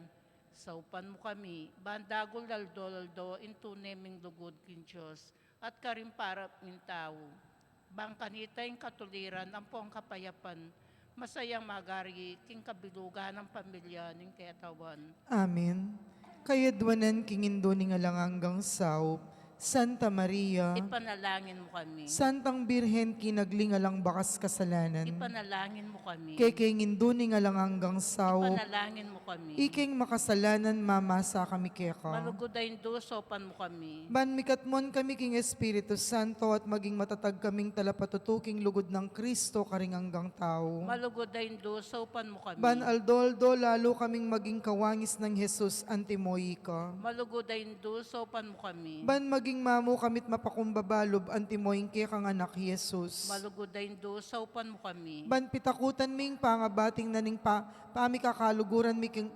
saupan mu kami, ban dagul aldo-aldo ing tune ming lugud king Dios, at karing para ming tau. Bang kanita ing katuliran ampong kapayapan, masayang magari king kabilugan ning pamilya ning ketawan. Amen. Kayadwanan king Indu ning alang anggang saup, Santa Maria. Ipanalangin mu kami. Santang Birhen kinagling alang bakas kasalanan. Ipanalangin mu kami. Kekeng Indu ning alang anggang saup. Ipanalangin mu kami. Ikeng makasalanan mamasa kami keka. Malugud a Indu, saupan mu kami. Ban mikatmuan kami king Espiritu Santo at maging matatag kaming talapatutu king lugud nang Kristo karing anggang tau. Malugud a Indu, saupan mu kami. Ban aldo-aldo lalu kaming maging kawangis nang Jesus antimo ika. Malugud a Indu, saupan mu kami. Ban maging mamu kami't mapakumbaba lub antimo ing kekang anak Jesus. Malugud a Indu, saupan mu kami. Ban pitakutan mi ing pangabating na ning pa-, pamikakaluguran mi king,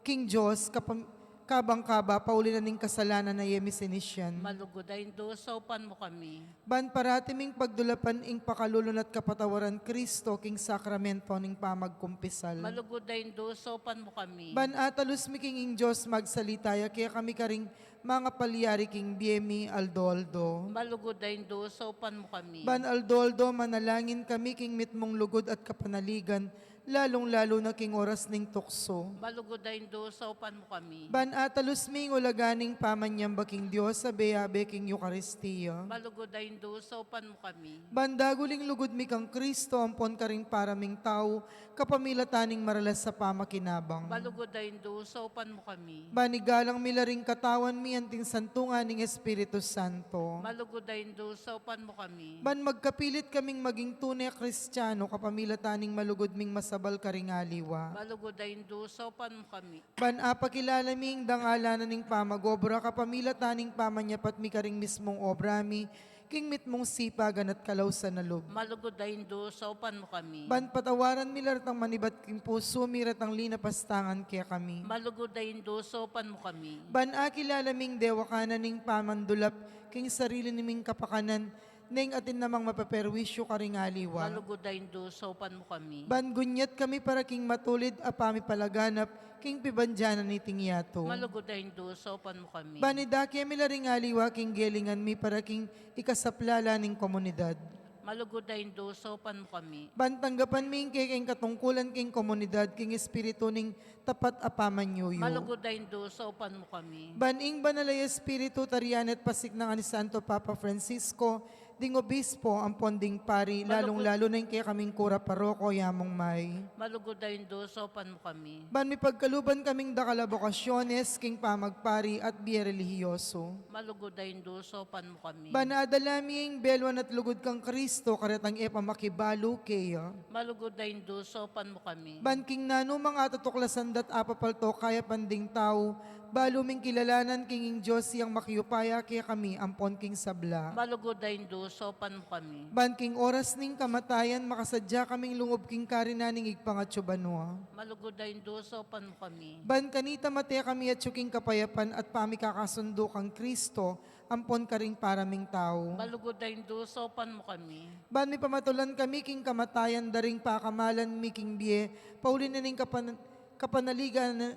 king Dios, kapam-, kabang-kaba, pauli na ning kasalanan a e mi sinisian. Malugud a Indu, saupan mu kami. Ban parati ming pagdulapan ing pakalulu na't kapatawaran Kristo king sakramento ning pamagkumpisal. Malugud a Indu, saupan mu kami. Ban atalus mi king ing Dios magsalita ya kekami karing mangapalyari king bie mi aldo-aldo. Malugud a Indu, saupan mu kami. Ban aldo-aldo manalangin kami king mitmung lugud at kapanaligan, lalung-lalu na king oras ning tuksu. Malugud a Indu, saupan mu kami. Ban atalus mi ing ulaga ning pamanyamba king Dios a beyabe king Eukaristia. Malugud a Indu, saupan mu kami. Ban dagul ing lugud mi kang Kristo ampon karing para ming tau, kapamilatan ning maralas a pamakinabang. Malugud a Indu, saupan mu kami. Ban igalang mi la ring katawan mi anting santungan ning Espiritu Santo. Malugud a Indu, saupan mu kami. Ban magkapilit kaming maging tune Kristiano kapamilatan ning malugud ming masabal karing aliwa. Malugud a Indu, saupan mu kami. Ban apakilala mi ing dangalan na ning pamag-obra kapamilatan ning pamanyapat mi karing mismung obra mi, king mitmung sipagan at kalausan a lub. Malugud a Indu, saupan mu kami. Ban patawaran mi la retang manibat king pusu mi retang linapastangan kekami. Malugud a Indu, saupan mu kami. Ban akilala ming dewakan na ning pamandulap king sarili ming kapakanan, neng atin namang mapaperwisyu karing aliwa. Malugud a Indu, saupan mu kami. Ban gunyat kami para king matulid a pamipalaganap king pibandian na niting yatu. Malugud a Indu, saupan mu kami. Ban idake mi la ring aliwa king gelingan mi para king ikasaplala ning komunidad. Malugud a Indu, saupan mu kami. Ban tanggapan mi ing kekeng katungkulan king komunidad king espiritu ning tapat a pamanyuyu. Malugud a Indu, saupan mu kami. Ban ing Banal a Espiritu tarian at pasiknangan ni Santo Papa Francisco, ding obispo ampon ding pari, malugud, lalung-lalu na ing kekaming kura paroko, yamung may. Malugud a Indu, saupan mu kami. Ban mipagkaluban kaming dakal a bokasyones king pamagpari at bie relihiyoso. Malugud a Indu, saupan mu kami. Ban adala mi ing belwan at lugud kang Kristo karetang e pa makibalu keya. Malugud a Indu, saupan mu kami. Ban king nanumang atutuklasan da't apapalto kayapan ding tau, balu ming kilalanan king ing Dios yang makiupaya kekami ampon king sabla. Malugud a Indu, saupan mu kami. Ban king oras ning kamatayan makasadya kaming lungub king karinan ning Ibpang atsu banua. Malugud a Indu, saupan mu kami. Ban kanita mate kami atsu king kapayapan at pamikakasundu kang Kristo, ampon karing para ming tau. Malugud a Indu, saupan mu kami. Ban mipamatulan kami king kamatayan da ring pakamalan mi king bie, pauli na ning kapan-, kapanaligan na,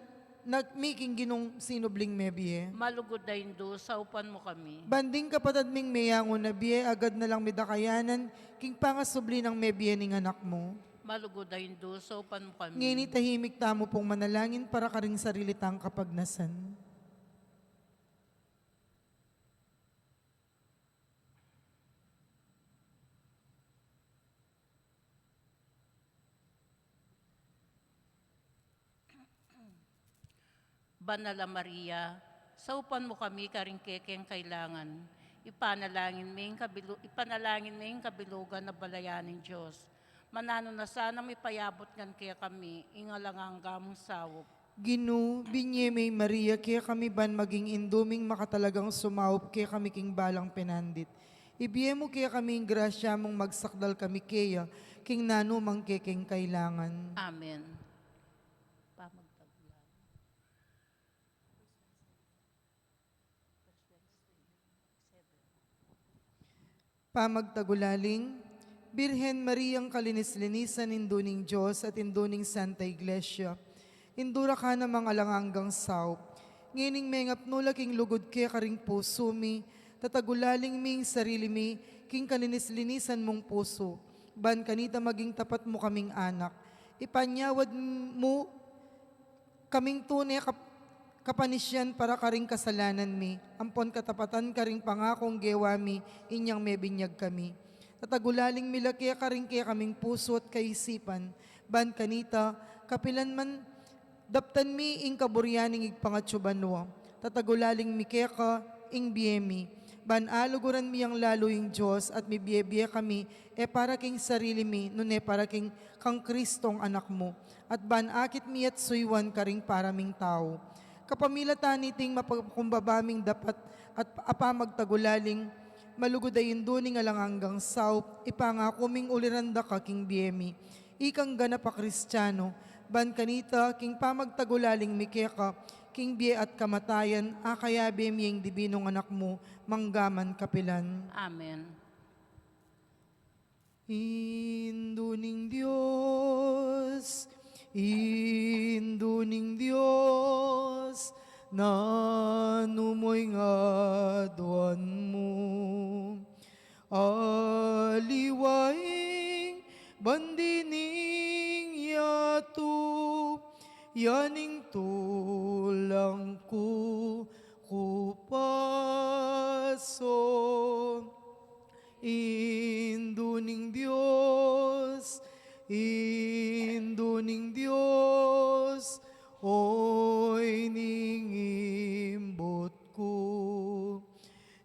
na mi king Ginung sinubling mebie. Malugud a Indu, saupan mu kami. Ban ding kapatad ming meyangu na bie, agad na lang midakayanan king pangasubli nang mebie ning Anak mu. Malugud a Indu, saupan mu kami. Ngeni tahimik tamu pung manalangin para karing sarili tang kapagnasan. Banal a Maria, saupan mu kami karing kekeng kailangan. Ipanalangin mi ing kabilu-, ipanalangin mi ing kabilugan a balayan ning Dios. Mananu na sanang mipayabut ngan kekami ing alang angga mung saup. Ginu, binye me i Maria kekami ban maging indu ming makatalagang sumaup kekami king balang penandit. Ibie mu kekami ing grasya mung magsakdal kami keya king nanumang kekeng kailangan. Amen. Pamagtagulaling, Birhen Mariang kalinis-linisan, Indu ning Dios at Indu ning Santa Iglesia, indura ka namang alang anggang saup. Ngening mengapnu la king lugud ke karing pusu mi, tatagulaling mi ing sarili mi king kalinis-linisan mung pusu, ban kanita maging tapat mu kaming anak. Ipanyawad mu kaming tune kap-, kapanisian para karing kasalanan mi, ampon katapatan karing pangakung gewa mi inyang mebinyag kami. Tatagulaling mi la keka ring kekaming pusu at kaisipan, ban kanita, kapilan man daptan mi ing kaburian ning Ibpang atsu banua. Tatagulaling mi keka ing bie mi, ban aluguran mi yang lalu ing Dios at mibie-bie kami, e para king sarili mi, nune para king kang Kristong Anak mu, at ban akit mi at suyuan karing para ming tau. Kapamilatan niting mapakumbaba ming dapat at apamagtagulaling, malugud a Indu ning alang anggang saup, ipangaku ming uliran da ka king bie mi, ikang ganap a Kristiano, ban kanita king pamagtagulaling mi keka, king bie at kamatayan, akayabe mi ing dibinung Anak mu, mangga man kapilan. Amen. Indu ning Dios, Indu ning Dios, nanu mo ing aduan mu? Aliwa ing bandi ning yatu, ya ing tulang ku kupasu. Indu ning Dios, Indu ning Dios, oy ning imbut ku.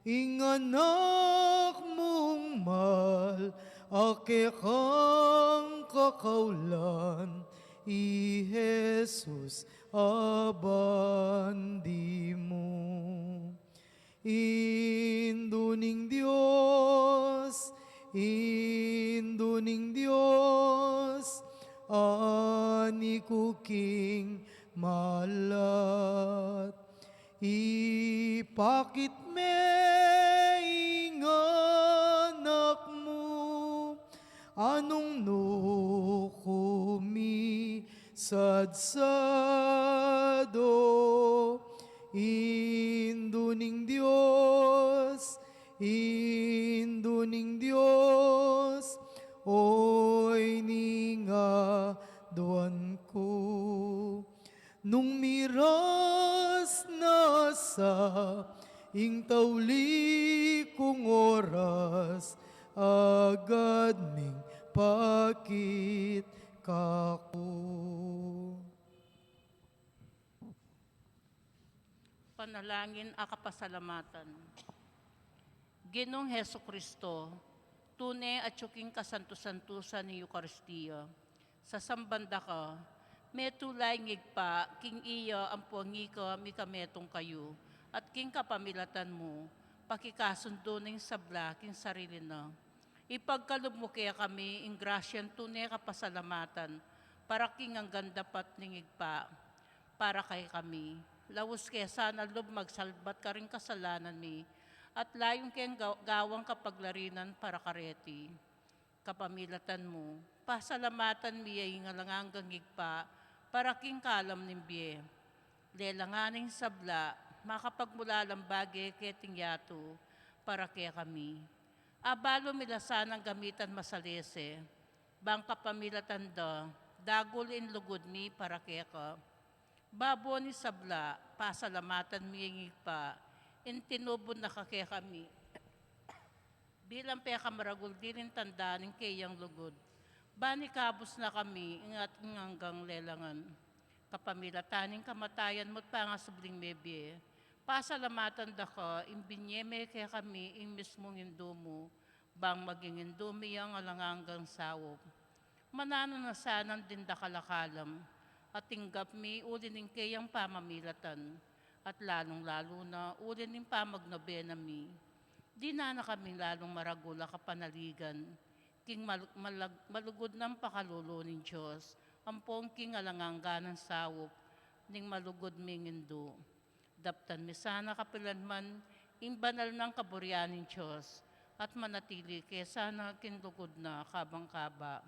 Ing Anak mung mal a kekang kakaulan, i Jesus a bandi mu. Indu ning Dios, Indu ning Dios, ani ku king malat. Ipakit me ing Anak mu, anung nu ku misadsadu. Indu ning Dios, Indu ning Dios, oy ning aduan ku. Nung miras na sa ing tauli kung oras, agad ming pakit kaku. Panalangin a kapasalamatan. Ginung Jesucristo, tune atsu king kasantu-santusan ning Eukaristia, sasamban da ka, metula ing Ibpa king iya ampo ing ika mikametung kayu, at king kapamilatan mu, pakikasundu na ing sabla king sarili na. Ipagkalub mu kekami ing grasyan tune kapasalamatan, para king anggang dapat ning Ibpa, para kekami. Laus ke sana lub magsalbat karing kasalanan mi, at layun keng ga-, gawang kapaglarinan para kareti. Kapamilatan mu, pasalamatan mi ya ing alang anggang Ibpa, para king kalam ning bie. Lelangan ing sabla, makapagmulalang bage keting yatu, para kekami. Abalu mi la sanang gamitan masalese, bang kapamilatan da, dagul ing lugud mi para keka. Babo ning sabla, pasalamatan mi ing Ibpa, ing tinubud na ka kekami bilang pekamaragul diling tanda ning keyang lugud, ban ikabus na kami ing ating anggang lelangan. Kapamilatan ning kamatayan mu at pangasubling mebie, pasalamatan da ka, ing binie me kekami ing mismung Indu mu, bang maging Indu mi yang alang anggang saup. Mananu na sanang ding dakal a kalam a tinggap mi uli ning keyang pamamilatan, at lalung-lalu na uli ning pamagnobena mi. Dinan na kaming lalung maragul a kapanaligan king mal-, malag-, malugud nang pakalulu ning Dios, ampong king alang angga nang saup ning malugud ming Indu. Daptan mi sana kapilan man ing banal nang kaburian ning Dios, At manatili ke sana king lugud na kabang kaba.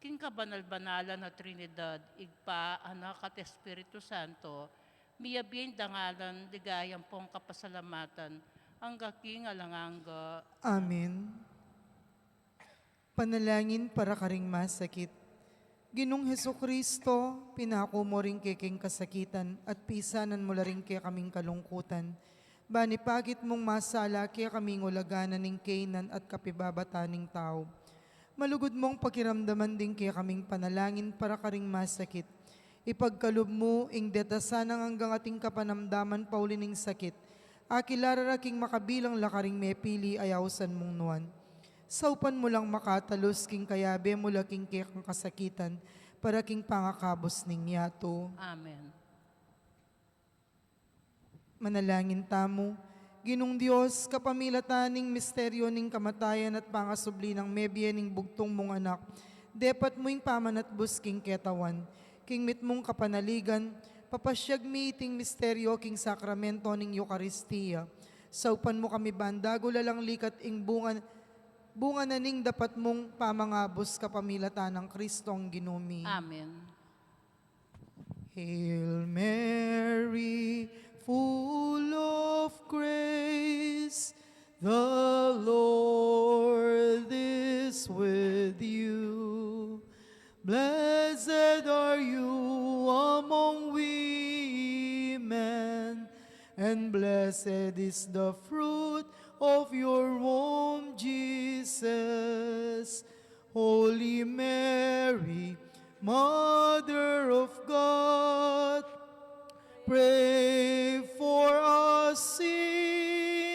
King kabanal-banalan a Trinidad, Ibpa, Anak, at Espiritu Santo, miyabie ing dangalan, ligaya ampong kapasalamatan, angga king alang angga. Amen. Panalangin para karing masakit. Ginung Jesucristo, pinaku mu ring kekeng kasakitan at pisanan mu la ring kekaming kalungkutan. Ban ipakit mung masala kekami ing ulagan na ning kainan at kapibabatan ning tau. Malugud mung pakiramdaman ding kekaming panalangin para karing masakit. Ipagkalub mu ing deta sanang anggang ating kapanamdaman pauli ning sakit. Akilala ra king makabilang la karing mepili a ausan mung nuan. Saupan mu lang makatalus king kayabe mu la king kekang kasakitan, para king pangakabus ning yatu. Amen. Manalangin tamu. Ginung Dios, kapamilatan ning misteryo ning kamatayan at pangasubli nang mebie ning bugtung mung Anak, depat mu ing pamanatbus king ketawan. King mitmung kapanaligan, papasyag mi iting misteryo king sakramento ning Eukaristia. Saupan mu kami ban dagul alang likat ing bunga, bunga na ning dapat mung pamangabus kapamilatan nang Kristong Ginu mi. Amen. Hail Mary, full of grace, the Lord is with you. Blessed are you among women, and blessed is the fruit of your womb, Jesus. Holy Mary, Mother of God, pray for us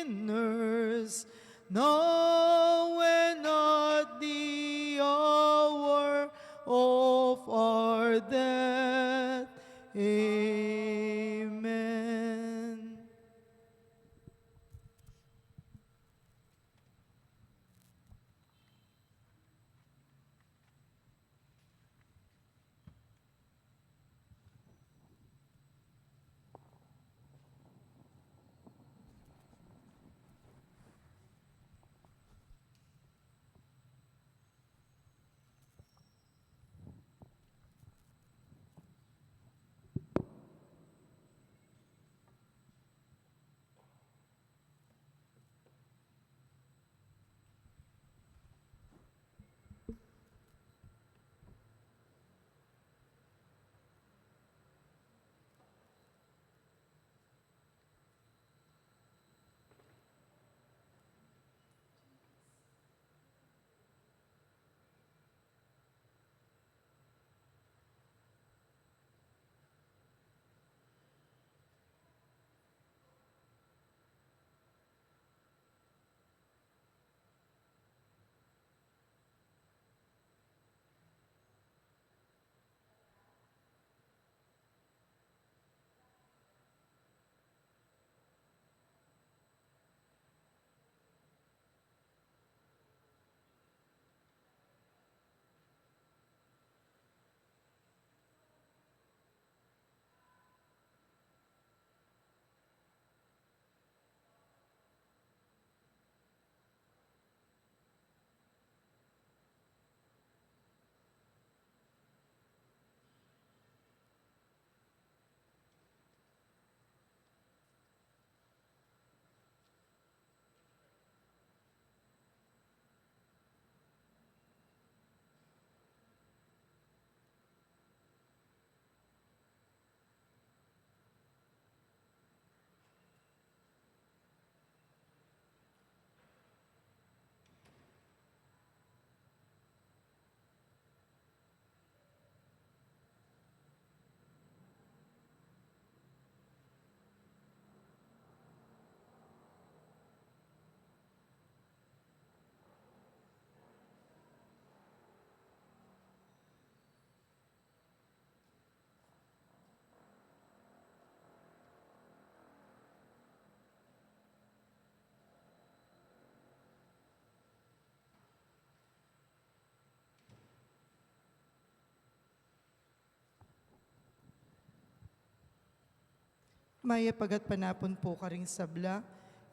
sinners, now and at the hour of our death. Amen. Mayap a gatpanapun pu karing sabla.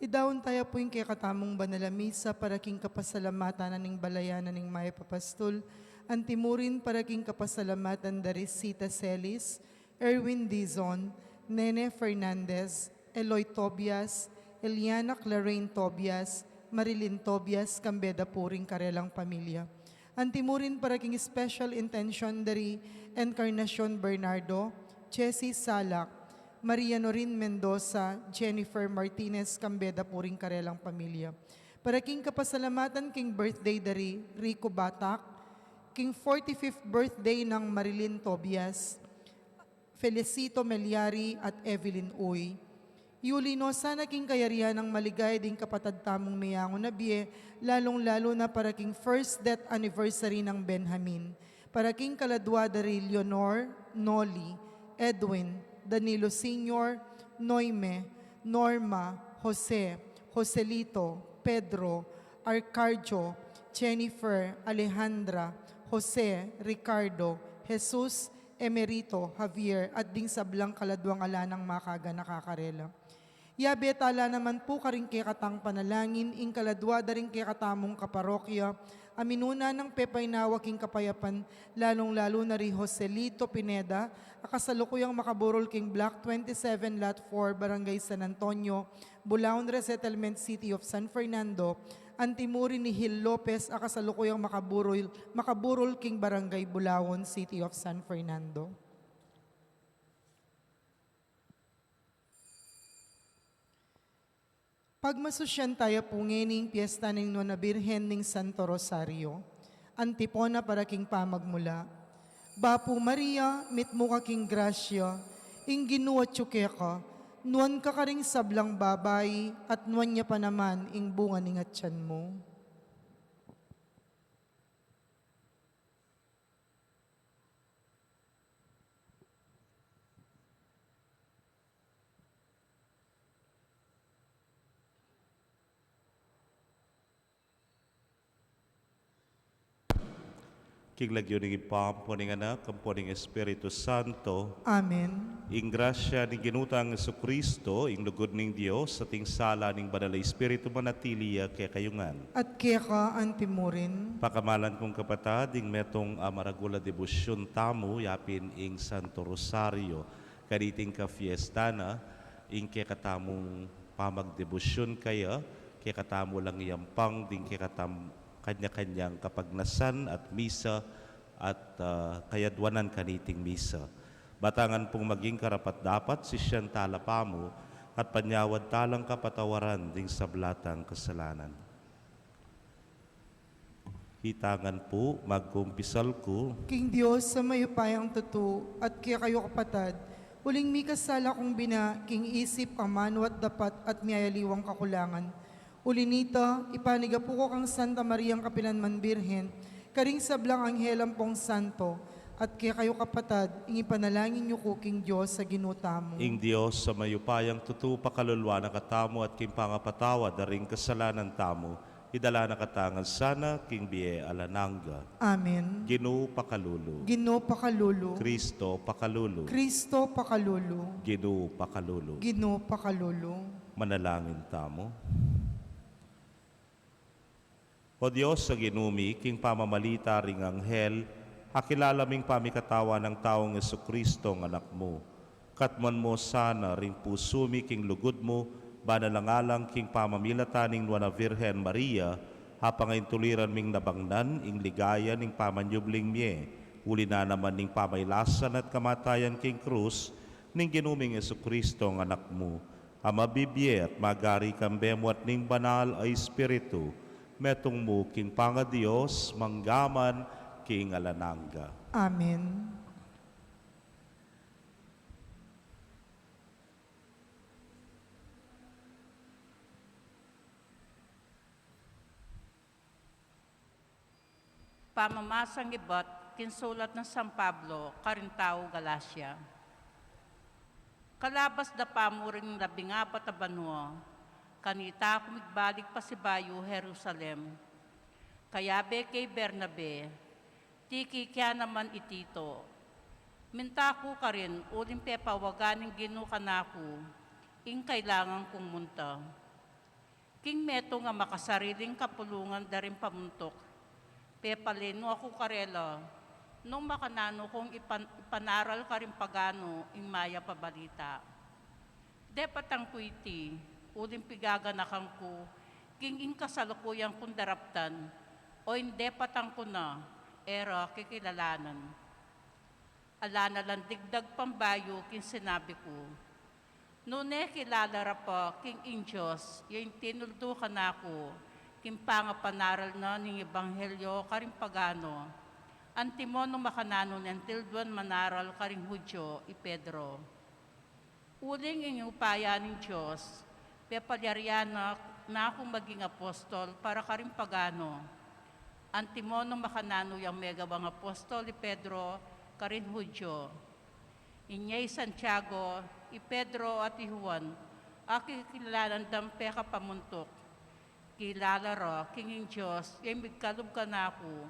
Idaun taya pu ing kekatamung banal a misa para king kapasalamatan na ning balayan na ning Mayap a Pastul, antimurin para king kapasalamatan da ri Sita Celis, Erwin Dizon, Nene Fernandez, Eloy Tobias, Eliana Claraine Tobias, Marilyn Tobias, kambe da pu ring karelang pamilya. Antimurin para king special intention da ri Encarnacion Bernardo, Chessy Salak, Maria Norin Mendoza, Jennifer Martinez, kambe da pu ring karelang pamilya. Para king kapasalamatan king birthday da ri Rico Batak, king forty-fifth birthday nang Marilyn Tobias, Felicito Meliari at Evelyn Uy. Yuli no sana king kayarian nang maligaya ding kapatad tamung meyangu na bie, lalung-lalu na para king first death anniversary nang Benjamin. Para king kaladwa da ri Leonor, Noli, Edwin, Danilo Senior, Noime, Norma, Jose, Joselito, Pedro, Arcardio, Jennifer, Alejandra, Jose, Ricardo, Jesus, Emerito, Javier, at ding sablang kaladwang ala nang makaganaka karela. Yabe tala naman pu karing kekatang panalangin ing kaladwa da ring kekatamung kaparokya, a minuna nang pepainawa king kapayapan, lalung-lalu na ri Joselito Pineda, a kasalukuyang makaburol king Block twenty-seven, Lot four, Barangay San Antonio, Bulaon Resettlement, City of San Fernando, antimurin ni Hil Lopez, a kasalukuyang makaburol, makaburol king Barangay Bulaon, City of San Fernando. Pagmasusyan taya pu ngeni ing piesta ning Nuan a Birhen ning Santo Rosario. Antipona para king pamagmula. Bapu Maria, mitmu ka king grasya, ing Ginu atyu keka, nuan ka karing sablang babai, at nuan ya pa naman ing bunga ning atyan mu. King lagyu ning Ibpa, ampo ning Anak, ampo ning Espiritu Santo. Amen. Ing grasya ning Ginu tang Jesucristo, ing lugud ning Dios, at ing sala ning Banal a Espiritu manatili ya kekayu ngan. At keka antimurin. Pakamalan kung kapatad, ing metung a maragul a debosyun tamu, yapin ing Santo Rosario. Kaniting kapiesta na, ing kekatamung pamagdebosyun kaya, kekatamu lang iyampang ding kekatam-, kanya-kanyang kapagnasan at misa at, ah, kayadwanan kaniting misa. Batangan pung maging karapat-dapat, sisian tala pamu, at panyawad talang kapatawaran ding sabla tang kasalanan. Kita ngan pu, magkumpisal ku. King Dios a mayupayang tutu, at kekayu kapatad, uling mikasala kung bina, king isip, amanu at dapat, at miyayaliwang kakulangan. Uli nita, ipanigapu ku kang Santa Mariang kapilanman Birhen, karing sablang anghel ampong santo, at kekayu kapatad, ing ipanalangin yu ku king Dios a Ginu tamu. Ing Dios a mayupayang tutu, pakaluluan na katamu at king pangapatawad da ring kasalanan tamu, idala na katamu ngan sana king bie alang angga. Amen. Ginu pakalulu. Ginu pakalulu. Kristo pakalulu. Kristo pakalulu. Ginu pakalulu. Ginu pakalulu. Manalangin tamu. O Dios a Ginu mi, king pamamalita ring anghel, akilala ming pamikatawan nang taung Jesucristo, ing Anak mu. Katmuan mu sana ring pusu mi king lugud mu, ban alang-alang king pamamilatan ning Nuan a Virgen Maria, apangaintuliran ming nabangnan ing ligaya ning pamanyubling mie, uli na naman ning pamailasan at kamatayan king krus ning Ginu ming Jesucristo, ing Anak mu, a mabibie at magari kambe mu at ning Banal a Espiritu, metung mu king pangaDios, mangga man king alang angga. Amen. Pamamasang ibat king sulat nang San Pablo karing taga Galacia. Kalabas da pa mu ring labing apat a banua, kanita ku migbalik pasibayu Jerusalem. Kayabe kay Bernabe, tikikya naman i Tito. Minta ku karin uling pepawagan ning Ginu kanaku ing kailangan kung munta. King metung a makasariling kapulungan da ring pamuntuk, pepalenu aku karela nung makananu kung ipan-, ipanaral karing paganu ing mayap a balita. Depatan ku iti, uling pigaganakan ku king ing kasalukuyan kung daraptan, o ing depatan ku na, e ra kekilalanan. Ala na lang digdag pang bayu king sinabi ku. Nune kilala ra pa king ing Dios, ya ing tinuldu kanaku king pangapanaral na ning ebanghelyo karing paganu, antimo nung makananu neng tilduan manaral karing Hudyo i Pedro. Uling ing upaya ning Dios, pepalyarian na, na kung maging apostol para karing paganu. Antimo nung makananu yang megawang apostol i Pedro karing Hudyo. Inya i Santiago, i Pedro at i Juan, a kikilalanan dang pekapamuntuk. Kilala ra king ing Dios, ya ing migkalub kanaku,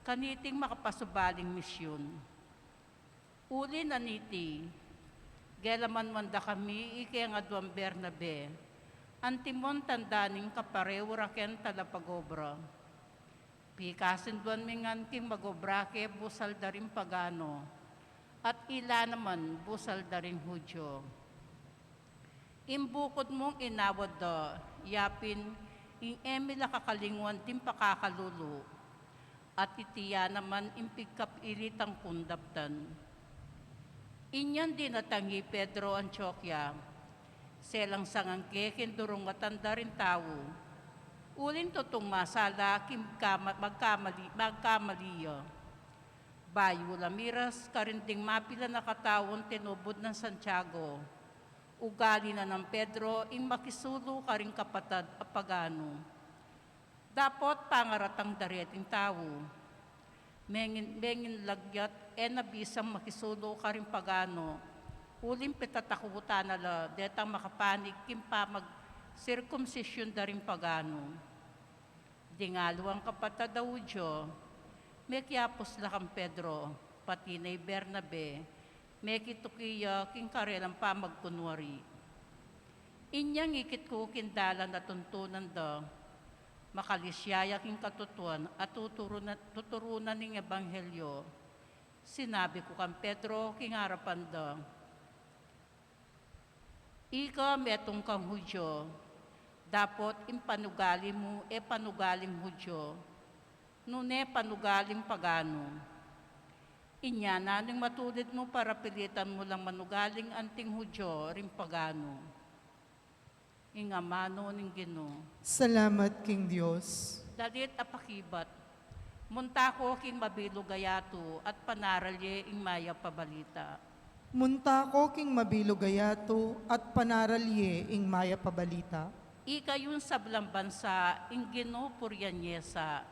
kaniting makapasubaling misyun. Uli na niti, gelaman man da kami i keng aduang Bernabe, antimong tanda ning kaparehu ra keng talapagobra. Pikasinduan mi ngan king magobra ke busal da ring paganu, at ila naman busal da ring Hudyo. Ing bukud mung inawad da, yapin ing e mi la kakalingwan ding pakakalulu, at iti ya naman ing pigkapilitan kung daptan. Inyang dinatang i Pedro Antioquia, selang sangan ke king durungatan da ring tau, uling tutung masala king kama-, magkamali, magkamali ya. Bayu la miras karin ding mapilan a kataung tinubud nang Santiago, ugali na nang Pedro ing makisulu karing kapatad a paganu. Dapot pangaratang da reting tau, mengin, mengin lagyat e na bisang makisulu karing paganu, uling petatakutan na la detang makapanig king pamag-sirkumsisyun da ring paganu. Ding aliwang kapatad a Hudyo, mekiapus la kang Pedro, pati na i Bernabe, mekituki ya king karelang pamagkunwari. Inyang ikit ku king dalan a tuntunan da, makalisya ya king katutuan a tuturunan, tuturunan ning ebanghelyo. Sinabi ku kang Pedro king arapan da, Ika metung kang Hudyo, dapot ing panugali mu e panugaling Hudyo, nune panugaling paganu. Inya nanu ing matulid mu para pilitan mu lang manugaling anting Hudyo ring paganu? Ing amanu ning Ginu. Salamat king Dios. Dalit a pakibat. Munta ko king mabilug a yatu at panaral ye ing mayap a balita. Munta ko king mabilug a yatu at panaral ye ing mayap a balita. Ikayung sablang bansa, ing Ginu purian ye sa.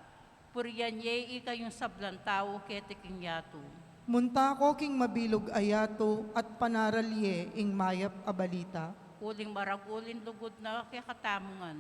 Purian ye ikayung sablang tau keti king yatu. Munta ko king mabilug a yatu at panaral ye ing mayap a balita. Uling maragul ing lugud na kekatamu ngan,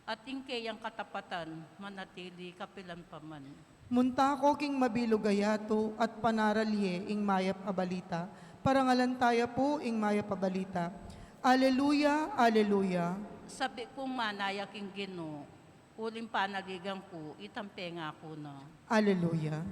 at ing keyang katapatan manatili kapilan pa man. Munta ko king mabilug a yatu at panaral ye ing mayap a balita. Parangalan taya pu ing mayap a balita. Aleluya, aleluya. Sabi kung manaya king Ginu, uling panaligan ku itang pengaku na. Aleluya.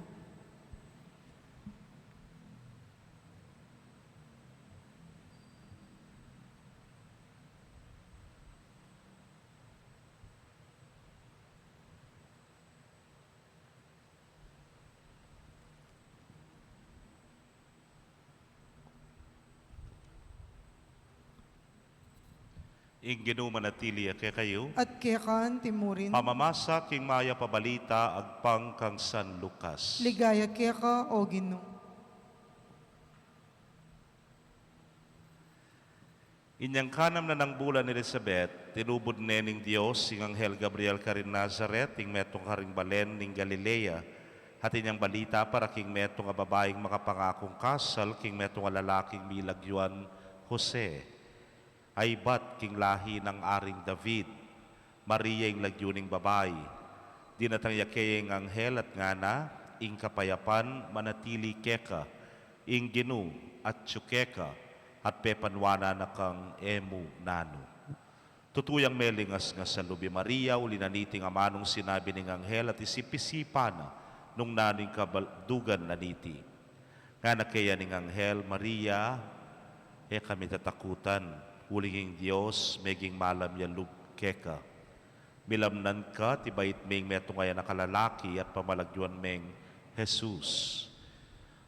Ing Ginu manatili ya kekayu. At keka anti murin. Pamamasa king mayap a balita agpang kang San Lucas. Ligaya keka, o Ginu. Inyang kanam na nang bulan Elisabet, tinubud ne ning Dios ing anghel Gabriel karin Nazaret, ing metung karing balen ning Galilea, at inyang balita para king metung a babaing makapangakung kasal king metung a lalaking milagyuan Jose, a ibat king lahi nang Aring David. Maria ing lagyu ning babai. Dinatang ya kaya ing anghel at ngana, ing kapayapan manatili keka, ing Ginu atyu keka, at pepanuanan na kang e mu nanu. Tutu yang melingasngas a lub i Maria, uli na niting amanung sinabi ning anghel at isip-isipan na nung nanu ing kabaldugan na niti. Ngana keya ning anghel, "Maria, e ka mitatakutan, uling ing Dios meging malam ya lub keka. Milamnan ka at ibait me ing metung a anak a lalaki at pamalagyuan meng Jesus.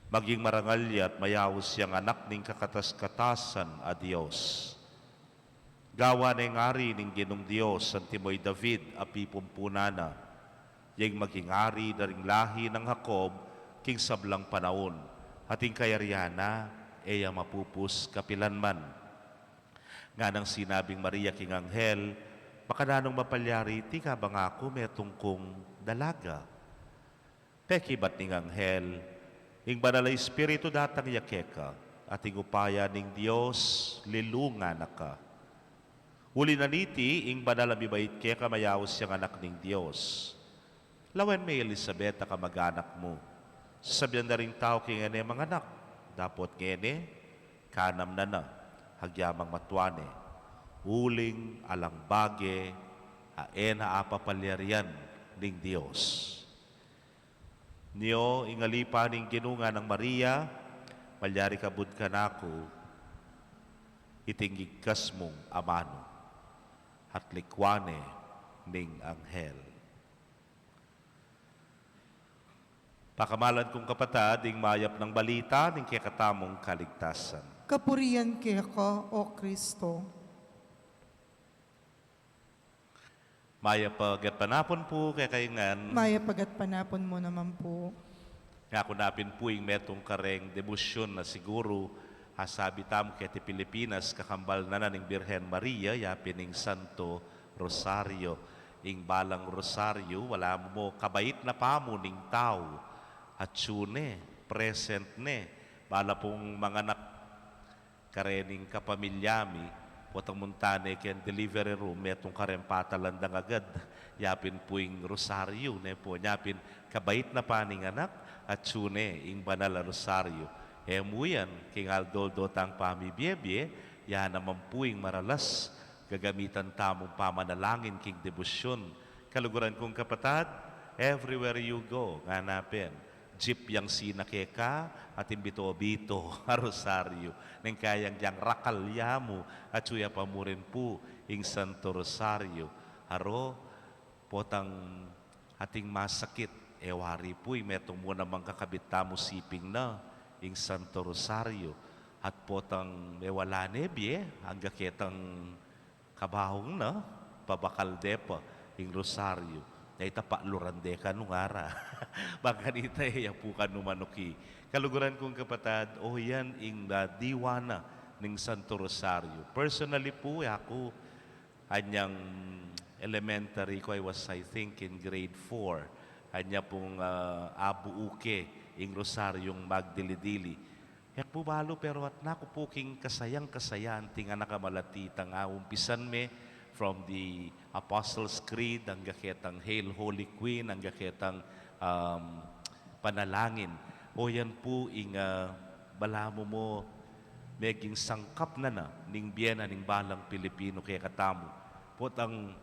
Maging marangal ya at mayaus yang anak ning kakatas-katasan a Dios. Gawan neng ari ning Ginung Dios, antimo i David a pipumpunan na. Yeng maging ari da ring lahi nang Jacob king sablang panaun, at ing kayarian na e ya mapupus kapilanman." Nganang sinabing Maria king anghel, "Makananung mapalyari iti, kabang aku metung kung dalaga?" Pekibat ning anghel, "Ing Banal a Espiritu datang ya keka, at ing upaya ning Dios lilungan na ka. Uli na niti, ing banal a mibait keka mayaus yang anak ning Dios. Lawen me i Elisabet a kamag-anak mu. Sasabian da ring tau king ngeni manganak, dapot ngeni, kanam na na, agyamang matua ne. Uling alang bage a e na apapalyarian ning Dios." Nio ing alipan ning Ginu, nganang Maria, "Malyari ka bud kanaku iting igkas mung amanu." At likwan ne ning anghel. Pakamalan kung kapatad, ing mayap nang balita ning kekatamung kaligtasan. Kapurian keka, O Kristo. Mayap a gatpanapun pu kekayu ngan. Mayap a gatpanapun mu naman pu. Ngaku na pin pu ing metung kareng debosyon na siguru asabi tamu keti Pilipinas, kakambal na na ning Birhen Maria, ya pin ing Santo Rosario. Ing balang Rosario, balamu mo, kabait na pamu ning tau. Atsu ne, present ne. Bala pung manganak karening kapamilya mi, potang munta ne keng delivery room, metung kareng patalan dang agad, ya pin pu ing Rosario, ne pu, ya pin kabait na pa ning anak, atsu ne ing Banal a Rosario. E mu yan, king aldo-aldo tang pamibiebie, ya naman pu ing maralas gagamitan tamung pamanalangin king debosyon. Kaluguran kung kapatad, everywhere you go, ngana pin, jeep yang sinake ka, atin bito-bito a Rosario. Neng kayang yang rakal ya mu, atsu ya pa mu rin pu ing Santo Rosario. Aro, potang ating masakit, e wari pu, ing metung mu namang kakabit tamu siping na ing Santo Rosario. At potang mewala ne bie, angga ketang kabaung na, pabakal de pa ing Rosario. Na ita, paluran de kanu ngara. Bang kanita e ya pu kanu manuki. Kaluguran kung kapatad, o yan ing, ah, diwa na ning Santo Rosario. Personally pu, aku, anyang elementary ku, I was, I think, in grade four. Anya pung, ah, abu uke ing Rosaryung magdili-dili. E ku pu balu, pero atin aku pu king kasayang-kasaya anting anak a malati, itang aumpisan me from the Apostles' Creed, angga ketang Hail Holy Queen, angga ketang, um, panalangin. O yan pu ing, ah, balamu mo, meging sangkap na na ning bie na ning balang Pilipino kekatamu. Potang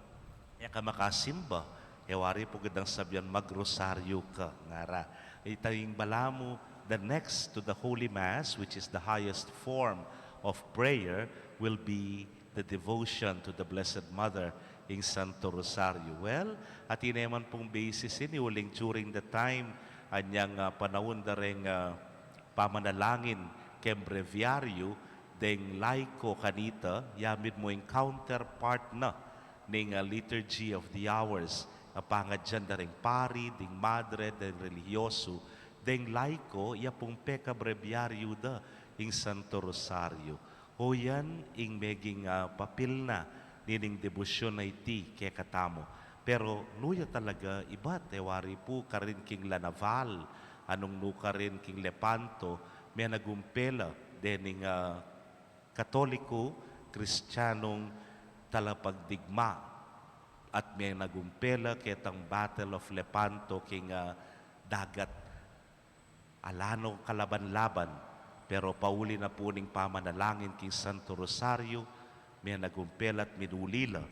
e ka makasimba, e wari pu gad nang sabian, "Magrosaryo ka," ngara. Ita ing balamu, the next to the Holy Mass, which is the highest form of prayer, will be the devotion to the Blessed Mother, ing Santo Rosario. Well, atin ne man pung basis ini, uling during the time, anyang, ah, panaun da reng, ah, pamanalangin keng breviaryo, deng laiko kanita, ya mismu ing counterpart na ning, ah, Liturgy of the Hours, a pangadyan da ring pari, ding madre, deng relihiyosu, deng laiko, ya pung pekabrebiaryo da ing Santo Rosario. O yan ing meging, ah, papil na nining debosyon a iti kekatamu. Pero nu ya talaga ibat, e wari pu karin king La Naval, anung nu karin king Lepanto, menagumpela dening, ah, Katoliko, Kristiyanung talapagdigma, at menagumpela ketang Battle of Lepanto king, ah, dagat. Ala no kalaban-laban, pero pauli na pu ning pamanalangin king Santo Rosario, Mie na gumpel at minuli la,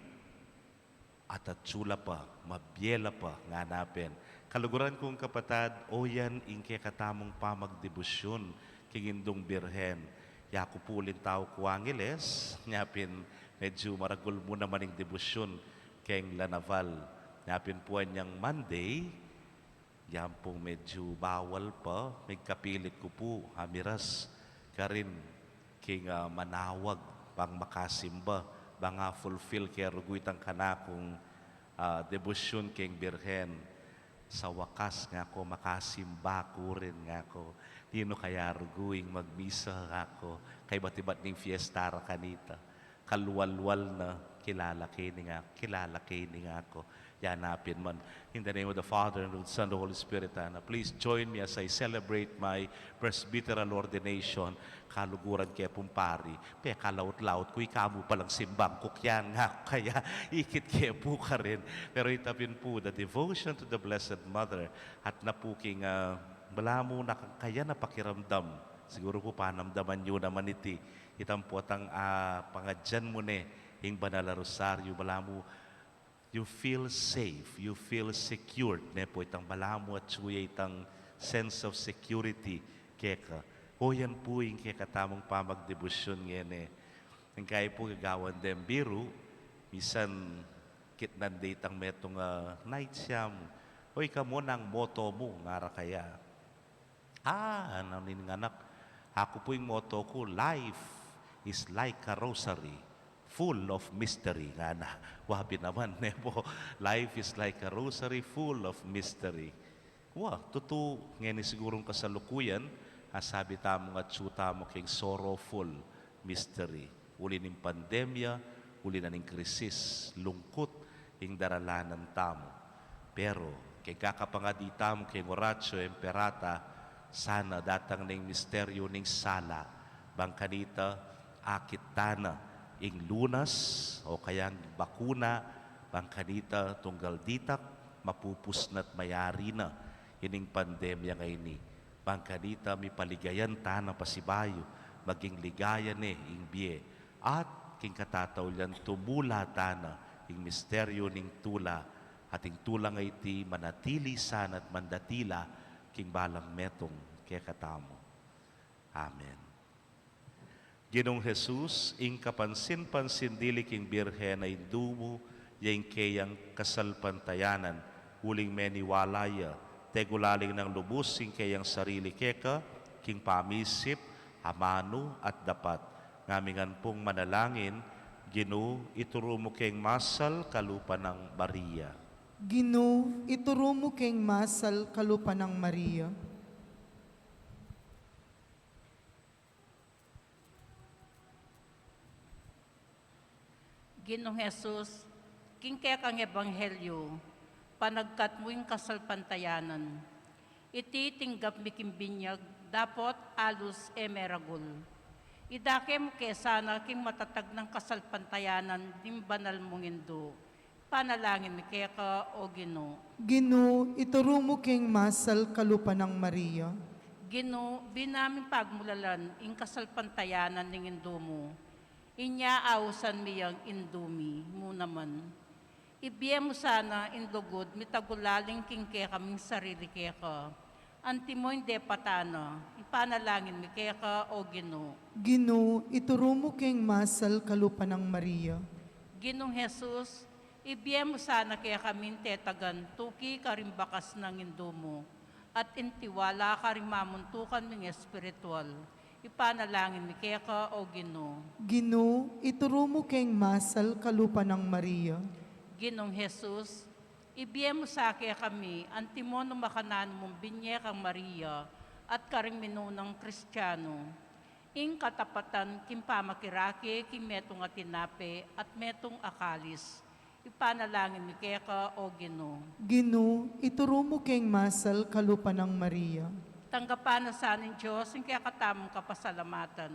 at atsu la pa, mabie la pa, ngana pin. Kaluguran kung kapatad, o yan ing kekatamung pamagdebosyun king Indung Birhen. Yaku pu uling tau ku Angeles, nya pin medyu maragul mu naman ing debosyun keng La Naval. Nya pin pu anyang Monday, yan pung medyu bawal pa, migkapilit ku pu, a, miras karin king, a, manawag bang makasimba, bang a-fulfill ke rugu itang kanakung, a, debosyun keng Birhen. Sa wakas, ngaku, makasimba ku rin, ngaku. Ninu kaya rugu ing magmisa, ngaku, kaybat-ibat ning fiesta ra kanita. Kalwalwal na, kilala ke ini, ngaku, kilala ke ini, ngaku. Yana pin man. In the name of the Father, and of the Son, and of the Holy Spirit, ana. Please join me as I celebrate my presbyteral ordination. Kaluguran ke pung pari. Pekalaut-laut ku, ika mu palang simbang kukyan, ngaku, kaya ikit ke pu karin. Pero ita pin pu, the devotion to the Blessed Mother. At na pu king, a, balamu na kaya na pakiramdam. Siguru pu panamdaman yu naman iti. Itang potang, a, pangadyan mu ne ing banal a rosaryu, balamu, you feel safe, you feel secured, ne pu itang balamu, atsu ya itang sense of security keka. O yan pu ing kekatamung pamagdebosyun ngeni. Ing kaya pu gagawan deng biru, misan kitnan de itang metung, a, knights ya mu. O, ika mu, nanung moto mu, ngara kaya. A, nanu ning anak? Aku pu ing moto ku, "Life is like a rosary, full of mystery," ngana. Wabi naman, ne pu? Life is like a rosary full of mystery. Wa, tutu, ngeni sigurung kasalukuyan, a, sabi tamung atsu tamu king sorrowful mystery. Uli ning pandemya, uli na ning krisis, lungkut ing daralanan tamu. Pero, keng kakapangadi tamu keng Oratio Imperata, sana datang ne ing misteryu ning sala, bang kanita akit tana ing lunas, o kaya ing bakuna, bang kanita tunggal ditak mapupus na't mayari na ining pandemya ngeni. Bang kanita mipaligayan tana pasibayu, maging ligaya ne ing bie. At king katataulian tumula tana ing misteryu ning tula, at ing tula a iti manatili sana at mandatila king balang metung kekatamu. Amen. Ginung Jesus, ing kapansin-pansin dili king Birhen a Indu mu, ya ing keyang kasalpantayanan, uling meniwala ya, tegulaling nang lubus ing keyang sarili keka, king pamisip, amanu, at dapat. Ngamingan pung manalangin, Ginu, ituru mu keng masal kalupa nang Maria. Ginu, ituru mu keng masal kalupa nang Maria. Ginung Jesus, king kekang ebanghelyu, panagkat mu ing kasalpantayanan. Iti tinggap mi king binyag, dapot alus e meragul. Idake mu ke sana king matatag nang kasalpantayanan ning banal mung Indu. Panalangin mi keka, o Ginu. Ginu, ituru mu keng masal kalupa nang Maria. Ginu, bina ming pagmulalan ing kasalpantayanan ning Indu mu. Inya ausan mi yang Indu mi mu naman. Ibie mu sana ing lugud mitagulaling king kekaming sarili keka. Antimo ing depatan na, ipanalangin mi keka, o Ginu. Ginu, ituru mu keng masal kalupa nang Maria. Ginung Jesus, ibie mu sana kekami ing tetagan tuki karing bakas nang Indu mu, at ing tiwala karing mamuntukan ming espiritual. Ipanalangin mi keka, o Ginu. Ginu, ituru mu keng masal kalupa nang Maria. Ginung Jesus, ibie mu sa kekami, antimo nung makananu mung binie kang Maria at karing minunang Kristiano, ing katapatan king pamakirake king metung a tinape at metung a kalis. Ipanalangin mi keka, o Ginu. Ginu, ituru mu keng masal kalupa nang Maria. Tanggapan na sa ning Dios ing kekatamung kapasalamatan,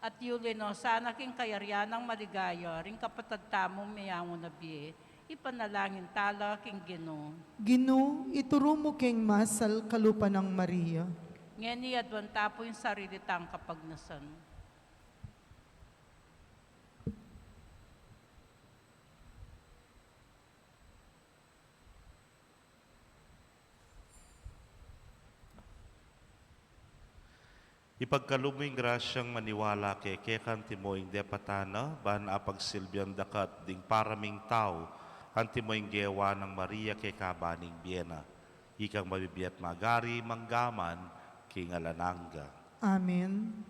at yuli no sana king kayarian nang maligaya ring kapatad tamung meangu na bie. Ipanalangin tala king Ginu. Ginu, ituru mu keng masal kalupa nang Maria. Ngeni aduan ta pu ing sarili tang kapagnasan. Ipagkalub mu ing grasyang maniwala keka, antimo ing depatan na, ban apagsilbian da ka at ding paraming tau, antimo ing gewa nang Maria keka ba ning bie na. Ikang mabibie at magari, mangga man king alang angga. Amen.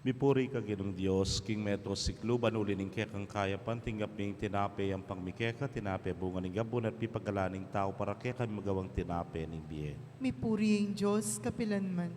Mipuri ka Ginung Dios, king meto sikluban, uli ning kekang kayapan tinggap mi ing tinape yampang mi keka, tinape bunga ning gabun at pipagalan ning tau, para kekami magawang tinape ning bie. Mipuri ing Dios kapilanman.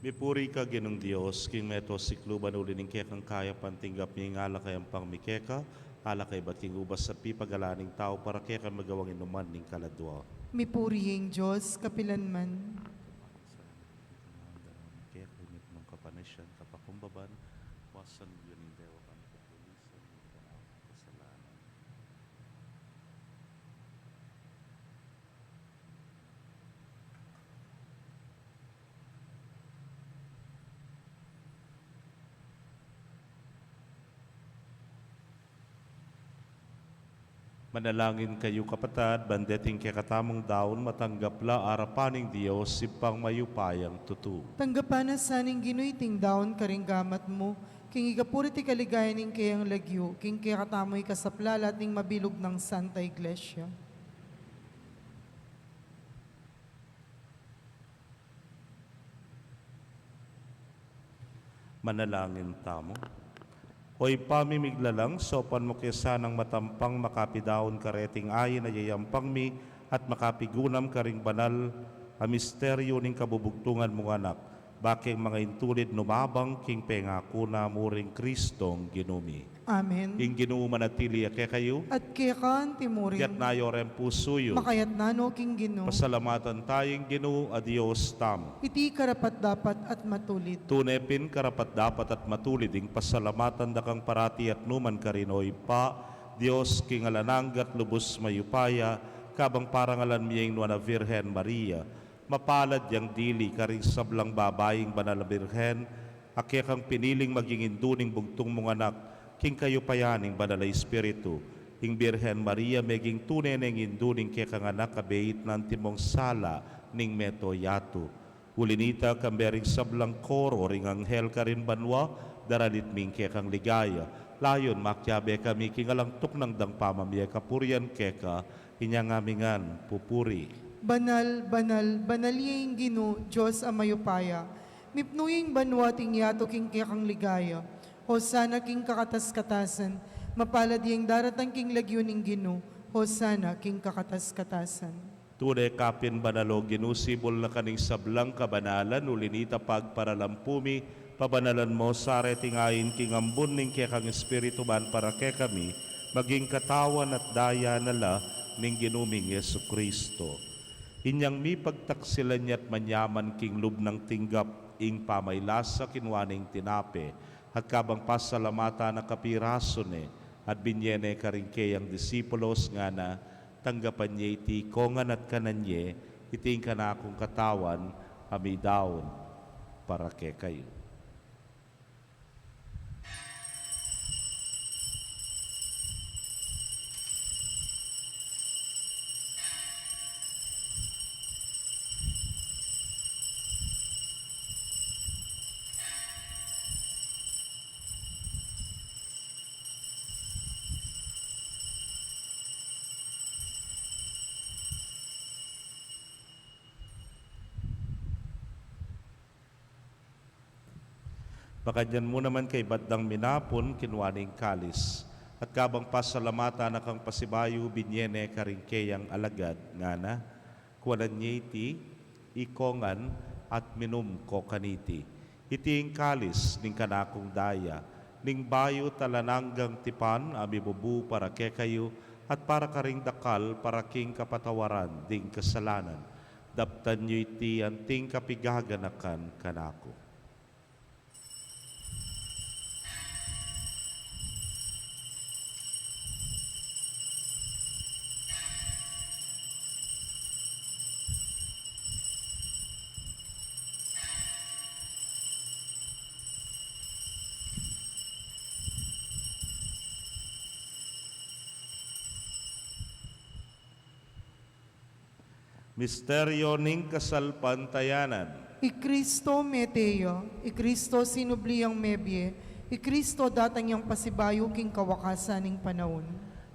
Mipuri ka Ginung Dios, king meto sikluban, uli ning kekang kayapan tinggap mi ing alak a yampang mi keka, alak a ibat king ubas at pipagalan ning tau, para kekami magawang inuman ning kaladua. Mipuri ing Dios kapilanman. Kaya kami nung kapanasyan, kapakumbaban, wasan yu ning dewa kami kapulisan, ning kanakung kasalanan. Manalangin kayu, kapatad, ban deting kekatamung daun matanggap la arapan ning Dios Ibpang mayupayang tutu. Tanggapan na sa ning Ginu iting daun karing gamat mu, king ikapuri at ikaligayan ning keyang lagyu, king kekatamu ikasaplala at ning mabilug nang Santa Iglesia. Manalangin tamu. O Ibpa mi miglalang, saupan mu ke sanang matampang makapidaun kareting ain a yayampang mi at makapigunam karing banal a misteryu ning kabubugtungan mung Anak, bakeng manga intulid numabang king pengaku na muring Kristong Ginu mi. Amen. Ing Ginu manatili ya kekayu. At keka antimurin. Iyatas yu reng pusu yu. Makayatas no king Ginu. Pasalamatan taya ing Ginu a Dios tamu. Iti karapat-dapat at matulid. Tune pin karapat-dapat at matulid ing pasalamatan da kang parati at numan karin, O Ibpa, Dios king alang angga at lubus mayupaya, kabang parangalan mi ing Nuan a Virgen Maria, mapalad yang dili karing sablang babaing banal a birhen, a kekang piniling maging indu ning bugtung mung Anak, king kayupayan ning Banal a Espiritu. Ing Birhen Maria meging tune neng indu ning kekang Anak a beit na antimong sala ning meto yatu. Uli nita, kambe ring sablang koro ring anghel karin banua, daralit mi ing kekang ligaya. Layun makiabe kami king alang tuknang dang pamamie kapurian keka, inya ngami ngan pupuri. Banal, banal, banal ya ing Ginu, Dios a mayupaya. Mipnu ya ing banua at ing yatu king kekang ligaya. Hosana king kakatas-katasan. Mapalad ya ing daratang king lagyu ning Ginu. Hosana king kakatas-katasan. Tune ka pin banal, O Ginu, sibul na ka ning sablang kabanalan, uli nita pagparalampu mi, pabanalan mo sa reting ain king ambun ning kekang Espiritu, ban para kekami maging katawan at daya na la ning Ginu ming Jesucristo. Inyang mipagtaksilan ya at manyaman king lub nang tinggap ing pamaylasa, kinua ne ing tinape, at kabang pasalamatan na kapirasu ne, at binye ne karing keyang disipulos, ngana, tanggapan ye iti ikongan at kanan ye, iti ing kanakung katawan a midaun para kekayu. Makanyan mu naman kaibat dang minapun, kinua ne ing kalis, at kabang pasalamatan na kang pasibayu, binye ne karing keyang alagad, ngana: Kuanan ye iti, ikongan, at minum ko kaniti. Iti ing kalis ning kanakung daya, ning bayu at alang anggang tipan, a mibubu para kekayu at para karing dakal para king kapatawaran ding kasalanan. Daptan yu iti anting kapigaganakan kanaku. Misteryo ning kasalpantayanan. I Kristo mete ya, i Kristo sinubli yang mebie, i Kristo datang yang pasibayu king kawakasan ning panaun.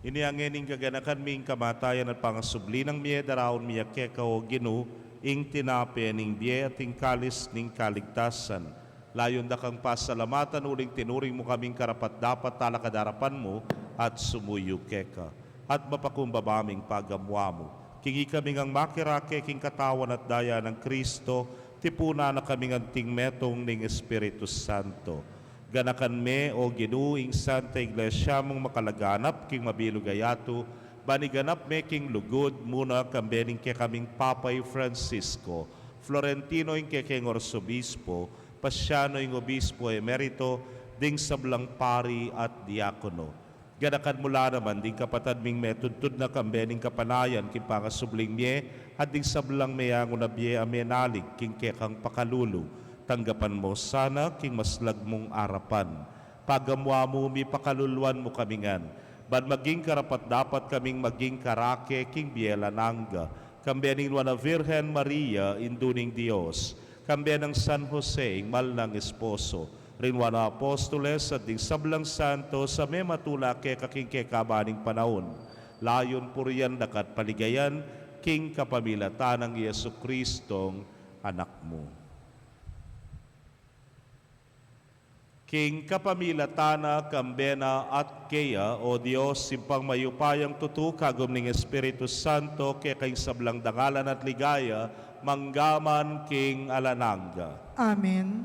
Inya ngeni ing gaganakan mi ing kamatayan at pangasubli nang mie, daraun mi ya keka, o Ginu, ing tinape ning bie at ing kalis ning kaligtasan. Layun da kang pasalamatan uling tinuring mu kaming karapat-dapat talakad arapan mu at sumuyu keka. At mapakumbaba ming pagamuan mu king ikami ngang makirake king katawan at daya nang Kristo, tipunan na kaming anting metung ning Espiritu Santo. Ganakan me, o Ginu, ing Santa Iglesia mung makalaganap king mabilug a yatu, ban iganap me king lugud mu na kambe ning kekaming Papa i Francisco, Florentino ing kekeng Arsobispo, Pasiano ing Obispo Emerito, ding sablang pari at diakono. Ganakan mu la naman ding kapatad ming metudtud na kambe ning kapanayan king pangasubling mie, at ding sablang meangu na bie a menalig king kekang pakalulu. Tanggapan mu sana king maslag mung arapan. Pagamuan mu, mipakaluluan mu kami ngan, ban maging karapat-dapat kaming maging karake king bie alang angga, kambe ning Nuan a Virgen Maria, Indu ning Dios, kambe nang San Jose, ing mal nang esposo, ring Nuan a Apostoles, at ding sablang santos a mematula keka king kekaban ning panaun. Layun purian da ka at paligayan king kapamilatan nang Jesucristong Anak mu. King kapamilatan na, kambe na, at keya, o Dios, Ibpang mayupayang tutu, kagum ning Espiritu Santo, keka ing sablang dangalan at ligaya, mangga man king alang angga. Amen.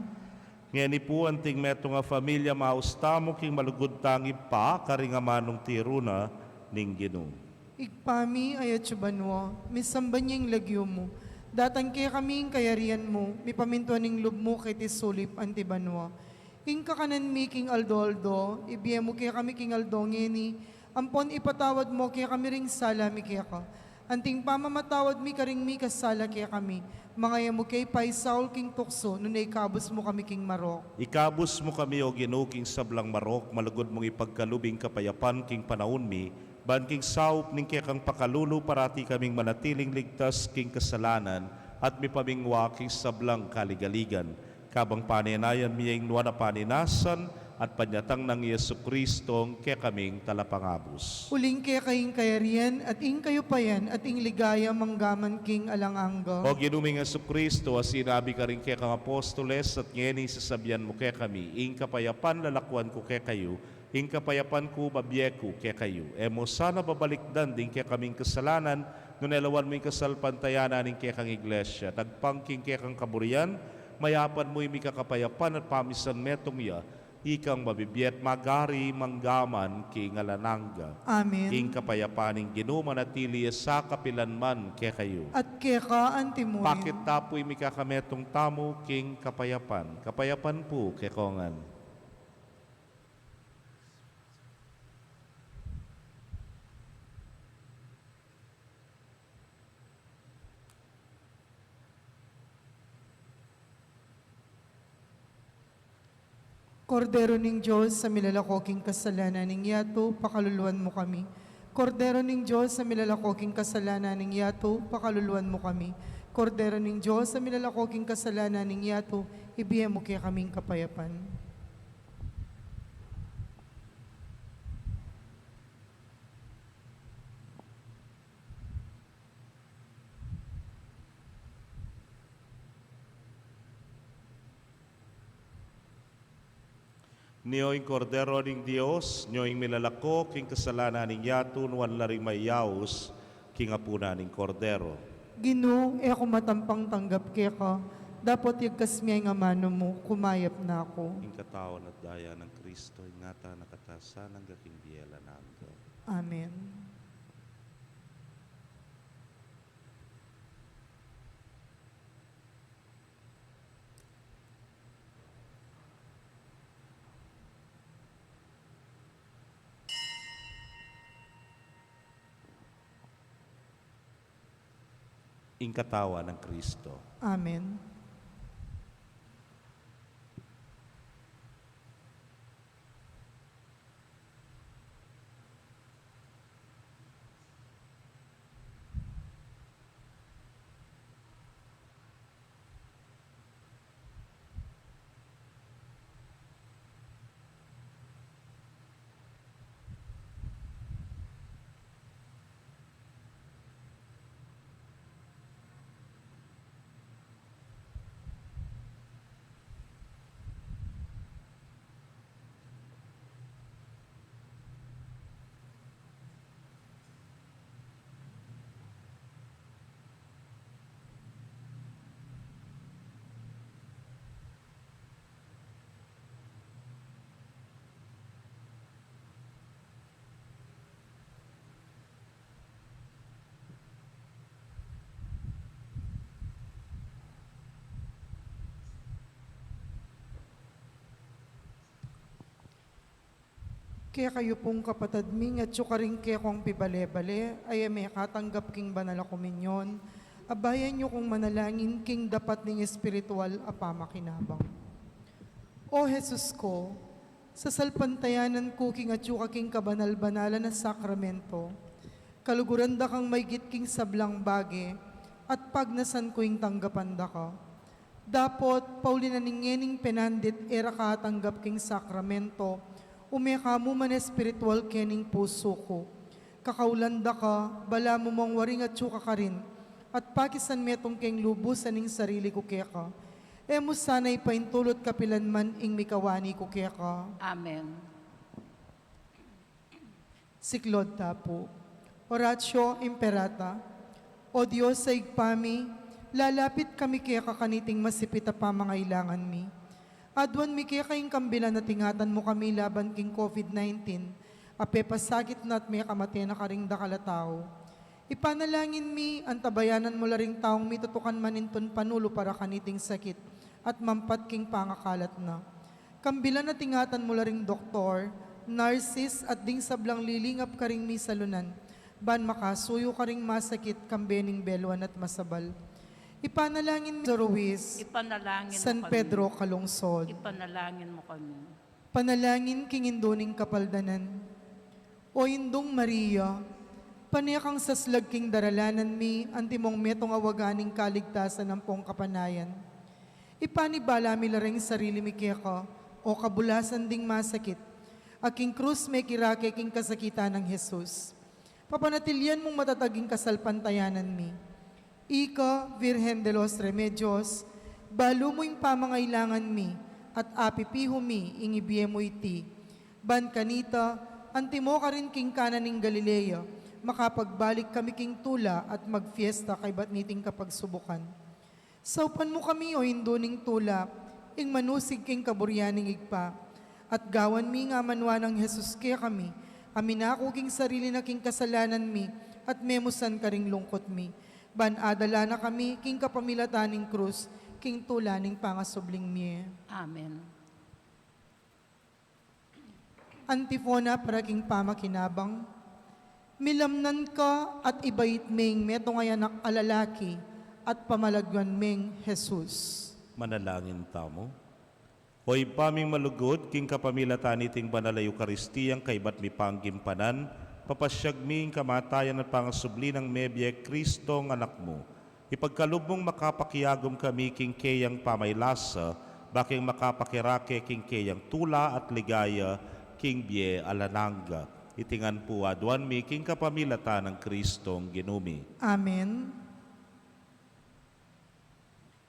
Ngeni pu, anting metung a familia, maus tamu king malugud tang Ibpa, karing amanung tiru na ning Ginu. Ibpa mi, atsu ka banua, misamban ya ing lagyu mu. Datang kekami ing kayarian mu, mipamintuan ing lub mu keti sulip anti banua. Ing kakanan mi king aldo-aldo, ibie mu kekami king aldo ngeni, ampon ipatawad mu kekami ring sala mi keka, anting pamamatawad mi karing mikasala kekami. Manga e mu ke paisaul king tuksu, nune ikabus mu kami king marok. Ikabus mu kami, o Ginu, king sablang marok, malugud mung ipagkalub ing kapayapan king panaun mi, ban king saup ning kekang pakalulu parati kaming manatiling ligtas king kasalanan at mipamingwa king sablang kaligaligan. Kabang panenayan mi ya ing nuan a paninasan at panyatang nang Jesucristong kekaming Talapangabus. Uling keka ing kayarian, at ing kayupayan, at ing ligaya, mangga man king alang angga. O Ginu ming Jesucristo, a sinabi karing kekang apostoles, at ngeni sasabian mu kekami, ing kapayapan lalakuan ku kekayu, ing kapayapan ku babie ku kekayu. E mu sana babalikdan ding kekaming kasalanan, nune lawan mu ing kasalpantayanan ning kekang Iglesia, tagpang king kekang kaburian. Mayapan mu ing mikakapayapan at pamisan metung ya, ikang mabibie at magari mangga man king alang angga. Amen. Ing kapayapan ning Ginu manatili ya sa kapilan man kekayu. At keka antimurin. Pakit ta pu ing mikakametung tamu king kapayapan. Kapayapan pu kekongan. Kordero ning Dios, a milalako king kasalanan ning yatu, pakaluluan mu kami. Kordero ning Dios, a milalako king kasalanan ning yatu, pakaluluan mu kami. Kordero ning Dios, a milalako king kasalanan ning yatu, ibie mu kekaming kapayapan. Nyo ing Kordero ning Dios, nyo ing milalako king kasalanan ning yatu. Nuan la ring mayaus king apunan ning Kordero. Ginu, e ku matampang tanggap keka, dapot yagkas me ing amanu mu, kumayap na ku. Ing katawan at daya nang Kristo, ingatan na katasan angga king bie alang angga. Amen. Ing katawan nang Kristo. Amen. Kekayu pung kapatad mi, nung atyu karing kekong pibale-bale a e mekatanggap king banal a komunyon, abayan yu kung manalangin king dapat ning espiritual a pamakinabang. O Jesus ku, sasalpantayanan ku king atyu ka king kabanal-banalan a sakramento, kaluguran da kang maygit king sablang bage, at pagnasan ku ing tanggapan da ka. Dapot, pauli na ning ngening penandit e ra ka atanggap king sakramento, ume ka mu man espiritual kening pusu ku. Kakaulan da ka, balamu mung waring atyu ka karin, at pakisan metung keng lubus ing sarili ku keka. E mu sana ipaintulut kapilan man ing mikawani ku keka. Amen. Siklaud ta pu. Oratio Imperata. O Dios a Ibpa mi, lalapit kami keka kaniting masipit a pamangailangan mi. Aduan mi keka ing kambilan at ingatan mu kami laban king COVID nineteen, a pepasakit na at mekamate na karing dakal a tau. Ipanalangin mi, antabayanan mu la ring taung mitutukan manintun panulu para kaniting sakit, at mampat king pangakalat na. Kambilan at ingatan mu la ring doktor, nurses, at ding sablang lilingap karing misalunan, ban makasuyu karing masakit, kambe ning beluan at masabal. Ipanalangin mi San Ruiz, Ipanalangin mu San kami. Pedro Calungsod. Ipanalangin mu kami. Panalangin king Indu ning Kapaldanan. O Indung Maria, pane kang saslag king daralanan mi, antimong metung a waga ning kaligtasan ampong kapanayan. Ipanibala mi la ring sarili mi keka, o kabulasan ding masakit, a king krus mekirake king kasakitan nang Jesus. Papanatilian mung matatag ing kasalpantayanan mi. Ika, Virgen de los Remedios, balu mu ing pamangailangan mi, at apipihu mi ing ibie mu iti. Ban kanita, antimo karin king Cana ning Galilea, makapagbalik kami king tula at magfiesta kaybat niting kapagsubukan. Saupan mu kami, o Indu ning tula, ing manusig king kaburian ning Ibpa, at gawan mi ing amanuan nang Jesus kekami, a minaku king sarili na king kasalanan mi, at memusan karing lungkut mi, ban adala na kami king kapamilatan ning krus, king tula ning pangasubling mie. Amen. Antifona para king pamakinabang. Milamnan ka at ibait me ing metung a anak a lalaki at pamalaguan meng Jesus. Manalangin tamu. O Ibpa ming malugud, king kapamilatan niting banal a Eukaristia a kaybat mi panggimpanan, papasyag mi ing kamatayan at pangasubli nang mebie Kristong Anak mu. Ipagkalub mung makapakiagum kami king keyang pamaylasa, ba king makapakirake king keyang tula at ligaya king bie alang angga. Iti ngan pu aduan mi king kapamilatan nang Kristong Ginu mi. Amen.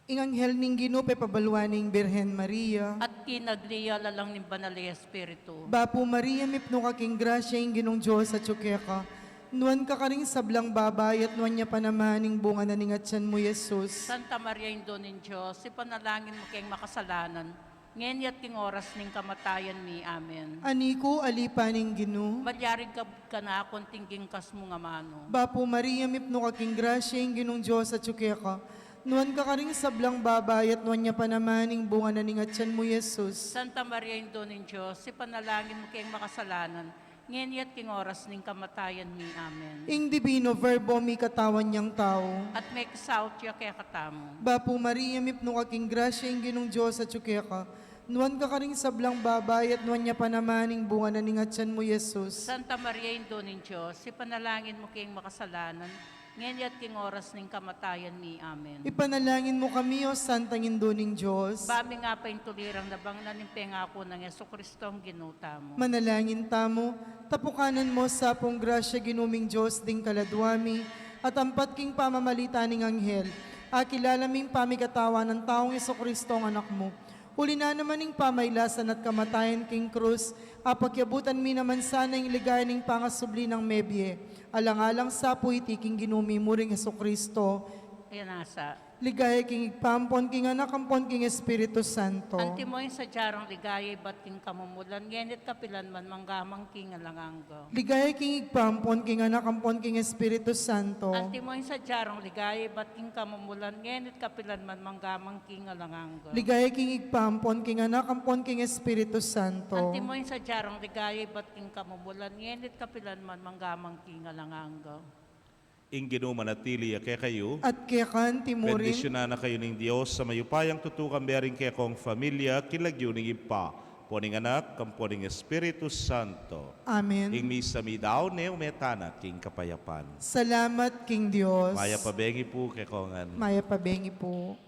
Ing anghel ning Ginu pepabaluan ning Birhen Maria. At kinagli ya lalang ning Banal a Espiritu. Bapu Maria, mipnu ka king grasya, ing Ginung Dios atyu keka. Nuan ka karing sablang babai, at nuan ya pa naman ing bunga na ning atyan mu, Jesus. Santa Maria, Indu ning Dios, ipanalangin mu keng makasalanan, ngeni at king oras ning kamatayan mi. Amen. Ani ku, alipan ning Ginu. Malyarig ka, kanakun king gingkas mung amanu. Bapu Maria, mipnu ka king grasya, ing Ginung Dios atyu keka. Nuan ka karing sablang babai, at nuan ya pa naman ing bunga na ning atyan mu, Jesus. Santa Maria, Indu ning Dios, ipanalangin mu keng makasalanan, ngeni at king oras ning kamatayan mi. Amen. Ing Divino Verbo mikatawan yang tau. At mekisaut ya kekatamu. Bapu Maria, mipnu ka king grasya, ing Ginung Dios atyu keka. Nuan ka karing sablang babai, at nuan ya pa naman ing bunga na ning atyan mu, Jesus. Santa Maria, Indu ning Dios, ipanalangin mu keng makasalanan, ngeni at king oras ning kamatayan mi. Amen. Ipanalangin mu kami, O Santang Indu ning Dios. Ba mi nga paintulirang nabang na ning pengaku nang Jesucristo, Ginu tamu. Manalangin tamu. Tapukanan mu sa pung grasya, Ginu ming Dios, ding kaladua mi, at ampat king pamamalita ning anghel, akilala ming pamikatawan nang taung Jesucristo, ang Anak mu. Uli na naman ning pamaylasan at kamatayan king krus, apakyabutan mi naman sana ing ligaya ning pangasubli nang mebie. Alang-alang sa pu iti king Ginu mi muring Jesucristo. Ayan nasa. Ligaya king Ibpa, ampon king Anak, ampon king Espiritu Santo. Antimo ing sadyang ligaya ibat king kamumulan, ngeni at kapilan man, mangga man king alang angga. Ligaya king Ibpa, ampon king Anak, ampon king Espiritu Santo. Antimo ing sadyang ligaya ibat king kamumulan, ngeni at kapilan man, mangga man king alang angga. Ligaya king Ibpa, ampon king Anak, ampon king Espiritu Santo. Antimo ing sadyang ligaya ibat king kamumulan, ngeni at kapilan man, mangga man king alang angga. Ing Ginu manatili ya kekayu. At keka anti mu rin. Bendisyunan na kayu ning Dios a mayupayang tutu, kambe ring kekong familia, king lagyu ning Ibpa, ampo ning Anak, ampo ning Espiritu Santo. Amen. Ing misa mi dau ne, ume tana king kapayapan. Salamat king Dios. Mayap a bengi pu kekongan. Mayap a bengi pu.